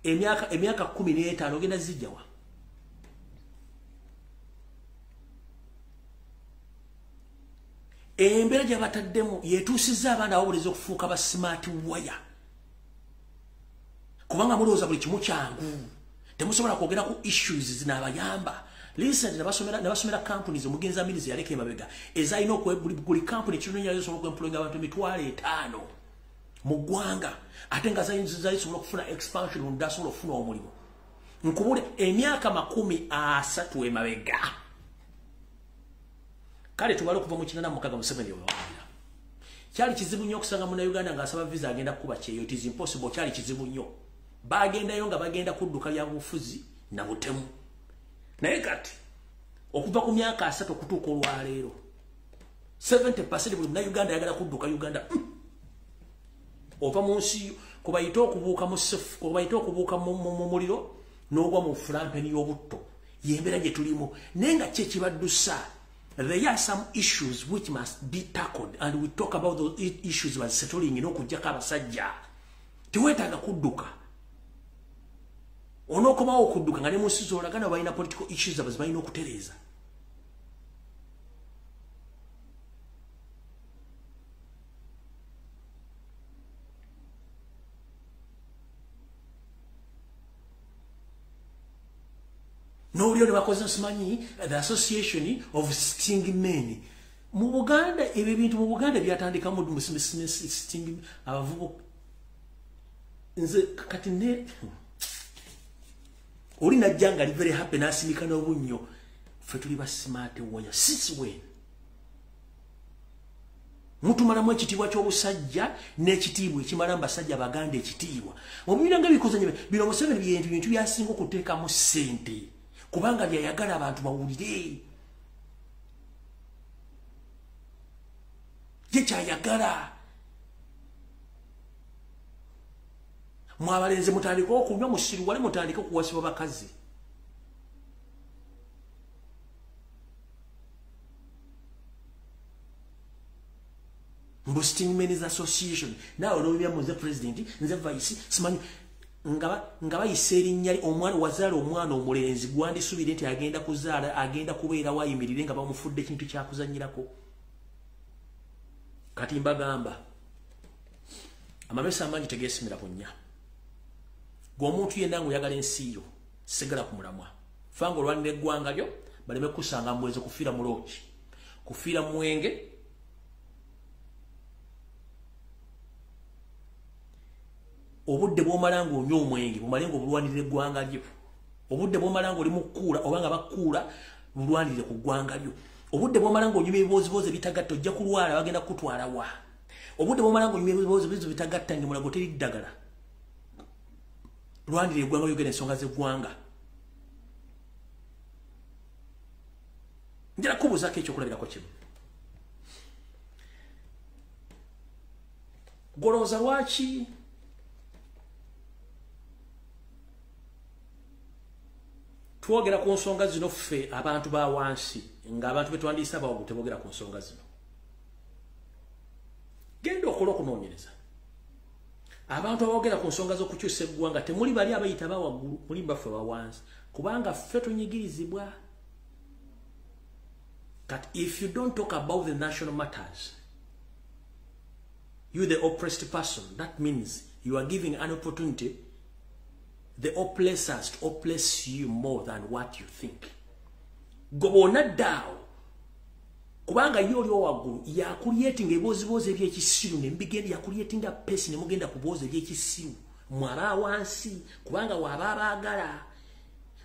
Emyaka 15 ogenda zijjawa. Embeera gye bataddemu yetuusizza abaana abawuliriza okufuuka ba smart wire. Kubanga mulowooza buli kimu kyangu. Temusobola kwogera ku issues zinaabayamba. Recently nabasomera companies omugenzi Amirizi yaleka emabega ezalina buli company kinoonya esobola okuemployinga abantu 5,000 mu ggwanga, ate nga zayisobola okufuna expansion omuntu asobola okufuna omulimu. Nkubule emyaka 30 emabega. Kale tubale okuva mu 86 Museveni wewawulira. Kyali kizibu nnyo okusanga munnayuganda ng'asaba visa agenda kukuba kyeyo. It is impossible. Kyali kizibu nnyo. Bagendayo nga bagenda kudduka bya bufuzi na butemu. Naye kati okuva ku myaka 30 okutuuka olwaleero 70% buli munnayuganda ayagala kudduka Uganda. Ova mu nsi kubayita okubuuka mu sefu, kubayita okubuuka mu muliro n'ogwa mu fulampeni y'obutto. Y'embeera gye tulimu. Naye nga ki ekibaddusa? There are some issues which must be tackled, and we talk about those issues by settling n'okuggyako abasajja. Teweetaaga kudduka. Onookomawo okudduka nga ne mu nsi z'olagana balina political issues zaabwe ze balina okutereeza. N'olyo ne bakoze simanyi the association of sting men. Mu Buganda ebyo ebintu mu Buganda byatandika mu sting abavubuka. Nze kati ne oli najja nga ali very happy n'asimika n'obunnyo. Ffe tuli ba smart warrior. Since when? Mutumalamu ekitiibwa ky'obusajja n'ekitiibwa ekimala mu basajja Abaganda ekitiibwa. Mubirina nga bikozanye bino Museveni bintu byasinga okuteekamu ssente. Kubanga byayagala abantu bawulire. Ye kyayagala. Mwabalenzi mutandike okunywa musiruwale, mutandike okuwasibwa bakazi. Mbu Sting Men's Association. Naawe olw'ebya nze president, nze vice, simanyi nga bayisa erinnya omwana wazaala omwana omulenzi gwandisuubire nti agenda kuzaala agenda kubeera wayimirire nga bamufudde ekintu kyakuzannyirako. Kati mbagamba amamesa amangi tegeesimira bunnya. Gwe omuntu yenna ng'oyagala ensi yo sigala ku mulamwa. Fanga olwanira eggwanga lyo baleme kusanga mbweze kufiira mu looki, kufiira mu mwenge. Obudde bw'omala ng'onywa omwenge bumale ng'obulwanirira eggwanga lyo. Obudde bw'omala ng'oli mu kkuula oba nga bakkuula bulwanirire ku ggwanga lyo. Obudde bw'omala ng'onywa ebibooziboozi ebitagatta ojja kulwala bagenda kukutwala wa. Obudde bw'omala ng'onywa ebibooziboozi ebitagatta ng'emulago teri ddagala. Lwanirira eggwanga lyogera ensonga z'eggwanga. Njala kubuuzaako ekyokulabirako kimu. Golowooza lwaki twogera ku nsonga zino ffe abantu ba wansi ng'abantu be twandiisa abawagu teboogera ku nsonga zino. Genda okola okunoonyereza. Abantu aboogera ku nsonga z'okukyusa eggwanga temuli bali abayita bawaggulu, muli baffe bawansi, kubanga ffe tunyigirizibwa. That if you don't talk about the national matters, you the oppressed person, that means you are giving an opportunity the oppressors to oppress you more than what you think. Gobona dao kubanga yo oli waggulu yakulietinga eboozibozi ebyekisiru ne mbigenda yakulietinga pesi ne mugenda kubooza ebyekisiru mwaba wansi kubanga waba baagala.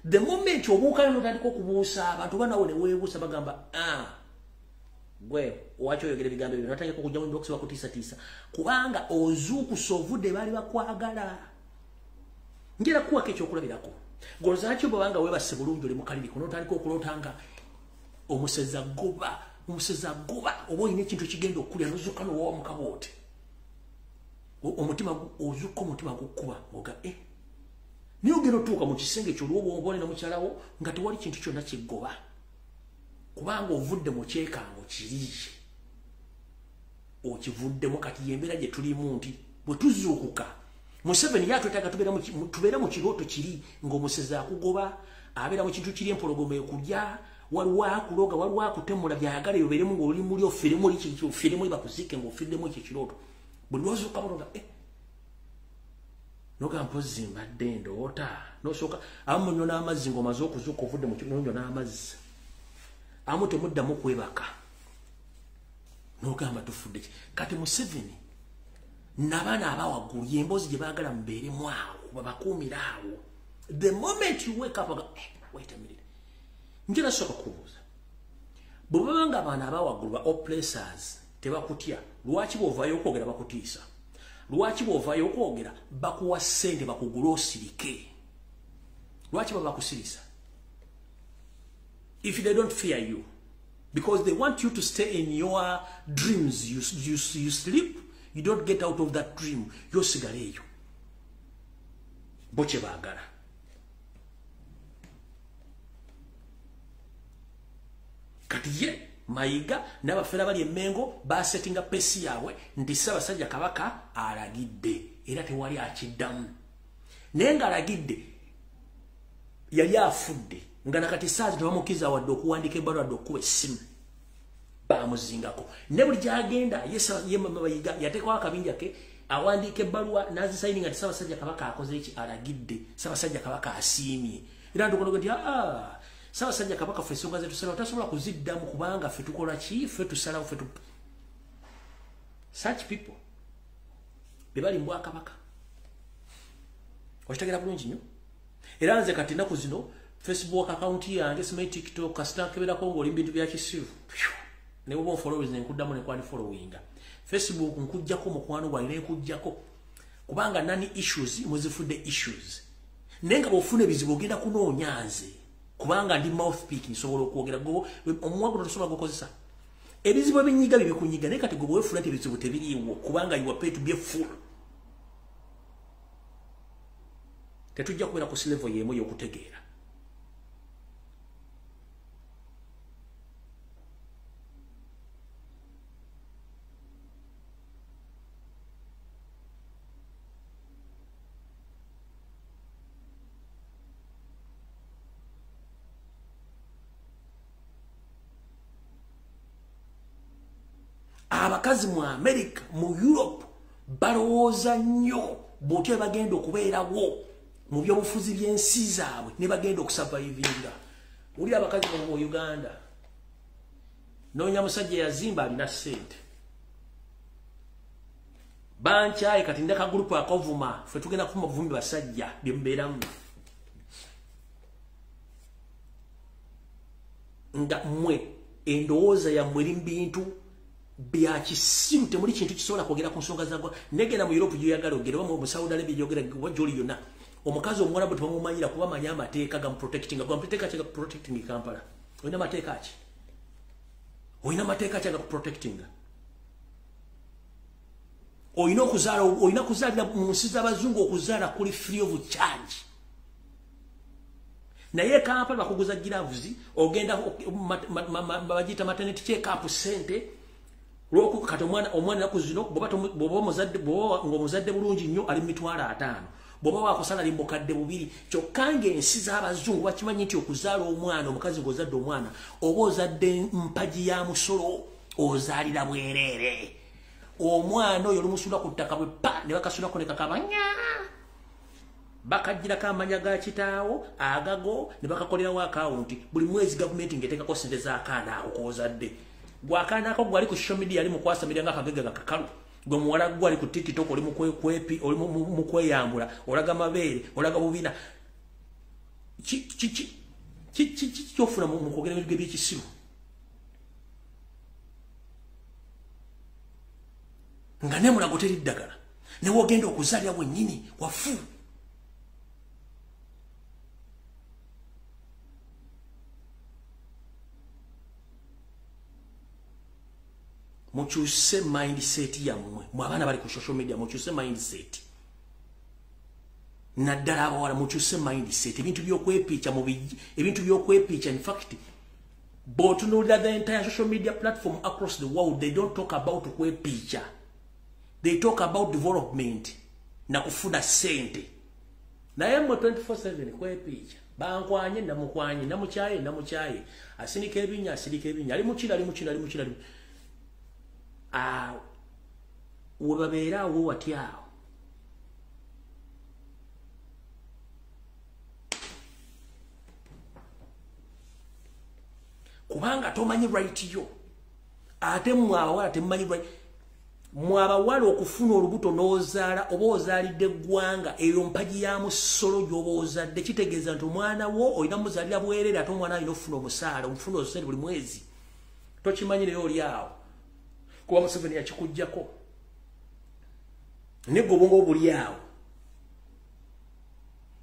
The moment obuuka n'otandika okubuusa abantu banawo ne weebuusa bagamba gwe wacho oyogera ebigambo ebyo natandika okujja mu box bakutiisatiisa kubanga ozuukusa ovudde baali bakwagala. Njera kuwako ekyokulabirako golozaki bw'obanga weebase bulungi oli mu kaliriko n'otandika okuloota nga omuseza goba oba olina ekintu ekigenda okulya n'ozuuka n'owa mu kabooti omutima ozuuka omutima gukkuba oga naye ogenda otuuka mu kisenge ky'olwobwongo ne mukyalawo nga tewali kintu kyonna kiggoba kubanga ovudde mu kyekango kiri okivuddemu. Kati y'embeera gye tulimu nti bwe tuzuukuka Museveni yatwetaaga tubeere mu kirooto kiri ng'omusezi akugoba abeera mu kintu kiri empologoma ekulya waliwo akuloga waliwo akutemula byayagala obeeremu ng'oli muli ofiiremu ofiiremu bakuziike ng'ofiiddemu ekyo ekirooto. Buli lw'ozuuka buloga noga mpozi mbadde ndoota nosooka abamu munywa n'amazzi ng'omaze okuzuuka ovudde mu kinonyo n'amazzi abamu temuddamu kwebaka n'ogamba tufudde ki. Kati Museveni n'abaana abawaggulu y'emboozi gye baagala mubeeremu awo babakuumire awo. The moment you wake up oga wait a minute. Njera sooka kubuuza bwe baba nga abaana abawaggulu ba oppressors tebakutya, lwaki bw'ovaayo okwogera bakutiisa? Lwaki bw'ovaayo okwogera bakuwa ssente bakugula osirike? Lwaki baba bakusirisa? If they don't fear you, because they want you to stay in your dreams, you sleep, you don't get out of that dream, yosigala eyo. Bo kye baagala. Kati ye Mayiga n'abafere abali emmengo basetinga pesi yaabwe nti Ssaabasajja Kabaka alagidde era tewali akiddamu. Naye ng'alagidde yali afudde nga nakati saazi tebamukkiriza wadde okuwandiika ebbaluwa wadde okukuba essimu baamuzingako. Ne buli gy'agenda ye Mayiga yateekawo akabinja ke awandiika ebbaluwa n'azisayininga nti Ssaabasajja Kabaka akoze eki alagidde, Ssaabasajja Kabaka asiimye. Era ntukonoga nti Ssaabasajja Kabaka ffe ensonga ze tusalawo tasobola kuziddamu kubanga ffe tukola ki, ffe tusalawo ffe such people be bali mu bwakabaka. Okitegeera bulungi nnyo. Era nze kati ennaku zino Facebook account yange simanyi TikTok kasita nkeberako ng'oli mu bintu bya kisiru ne bw'oba onfollowers ne nkuddamu ne nkwanifollowinga. Facebook nkuggyako mukwano gwange ne nkuggyako kubanga nani issues muzifudde issues. Naye nga bw'ofuna ebizibu ogenda kunoonya nze kubanga ndi mouthpiece nsobola okwogera omumwa guno tosobola gukozesa. Ebizibu ebinyiga bibikunyiga naye kati gwe bw'oweefula nti ebizibu tebiriiwo kubanga you are paid to be a fool. Tetujja kubeera ku level y'emu ey'okutegeera. Abakazi mu America, mu Europe balowooza nnyo bw'otyo bagenda okubeerawo mu byobufuzi by'ensi zaabwe ne bagenda okusurvivinga. Wulira abakazi mu Uganda, noonya musajja yazimba alina ssente bankyaye kati ndeka gurupu akovuma ffe tugenda kufuma buvumi basajja bye mubeeramu nga mmwe endowooza yammwe eri mu bintu bya kisiru temuli kintu kisobola kwogera ku nsonga za negenda mu Europe gy'oyagala ogere oba mu Saudi Arabia gy'ogera oba gy'oli yonna omukazi omuwarabu tebamumanyira kuba amanyi amateeka gamuprotectinga gamuteeka ki gakuprotectinga e Kampala olina mateeka ki olina mateeka ki agakuprotectinga olina okuzaala olina kuzaalira mu nsi z'abazungu okuzaala kuli free of charge naye Kampala bakuguza gloves ogenda bagiyita maternity check up ssente Lwoku kati omwana ennaku zino bw'oba ng'omuzadde bulungi nnyo ali 500,000. Bw'oba wakusala ali 2,000. Kyokka ng'ensi z'abazungu bakimanyi nti okuzaala omwana, omukazi ng'ozadde omwana, oba ozadde mpagi ya musolo, ozaalira bwereere. Omwana oyo olumusuula ku ttaka bwe pa ne bakasulako ne kakaba nya. Bakagirako amanya ga kitaawo agago ne bakakolerawo akawunti. Buli mwezi gavumenti ng'eteekako ssente z'akaana ako k'ozadde. Gwe akaana ako gwali ku social media ali mu kwasamira nga akagega kakakalu. Gwe muwala gwali ku TikTok oli mu kwekwepi, oli mu kweyambula, olaga mabeere, olaga bubina. Ki kyofuna mu kwogera ebintu ebyekisiru? Nga ne Mulago teri ddagala, ne wogenda okuzaalira wennyini wafu. Mukyuse mindset yammwe. Mwe abaana bali ku social media mukyuse mindset. Naddala abawala mukyuse mindset. Ebintu by'okwepiicha ebintu by'okwepiicha, in fact bw'otunuulira the entire social media platform across the world, they don't talk about kwepiicha. They talk about development na kufuna ssente. Naye mmwe 24/7 kwepiicha. Bankwanye namukwanye, namukyaye namukyaye. Asinika ebinnya, asirika ebinnya. Ali mukira, ali mukira, ali mukira. Webabeera awo watya awo. Kubanga tomanyi right yo. Ate mmwe abawala temumanyi right. Mmwe abawala okufuna olubuto n'ozaala oba ozaalidde eggwanga, eyo mpagi ya musolo gy'oba ozadde. Kitegeeza nti omwana wo olina muzaalira bwereere, ate omwana alina okufuna omusaala, omufuna osente buli mwezi. Tokimanyi naye oli awo. Kuba Museveni yakikuggyako. Naye gwe obwongo buli awo.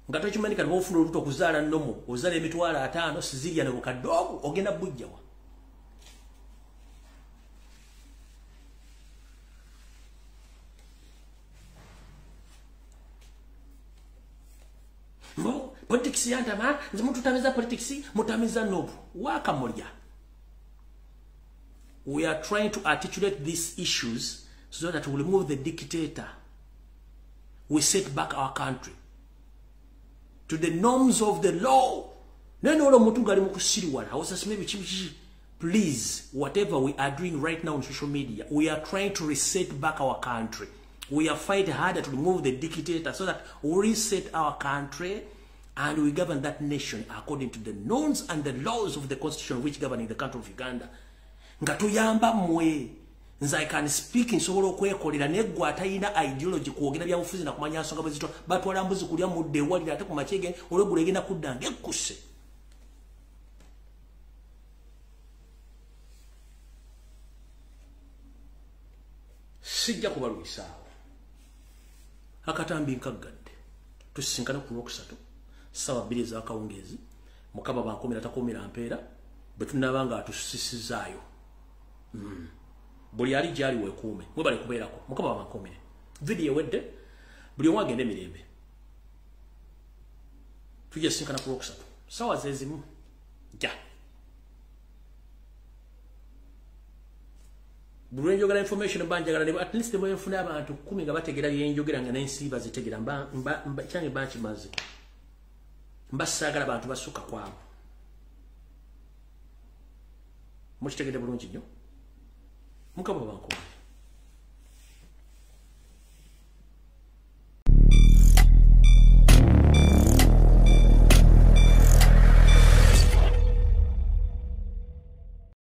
Nga tokimanyi kati bw'ofuna olubuto okuzaala nnomo, ozaala 500,000, sizirya ne bukadde obwo, ogenda bujjawa. Mbo, politics yantama, nze mututamiza politics, mutamiza nobu. Wakamulya. We are trying to articulate these issues so that we remove the dictator. We set back our country to the norms of the law. Please, whatever we are doing right now on social media, we are trying to reset back our country. We are fighting harder to remove the dictator so that we reset our country and we govern that nation according to the norms and the laws of the constitution which governing the country of Uganda. Nga tuyamba mmwe. Nze I can speak nsobola okwekolera, naye gwe atalina ideology kwogera byabufuzi na kumanya nsonga bwe zitwa, batwala mbuzi kulya mudde ewalira ate ku makyege olweggulo egenda kudda ng'ekkuse. Sijja kubalwisaawo. Akatambi nkaggadde. Tusisinkane ku Lwokusatu ssaawa 2 ez'akawungeezi. Mukama bankumira takuumira mpeera bwe tunaaba nga atusisizaayo. Buli ali gyali weekuume, mwebale kubeerako. Mukama bankuumire. Vidiyo ewedde, buli omu agende mirembe. Tujja sisinkana ku Lwokusatu ssaawa ze zimu. Ja. Buli lwe njogera information mba njagala at least bwe nfuna abantu 10 nga bategeera bye njogera nga n'ensi bazitegeera, kyange mba nkimaze. Mba saagala bantu basukka kwabo. Mukitegedde bulungi nnyo. Mukama bankuumire.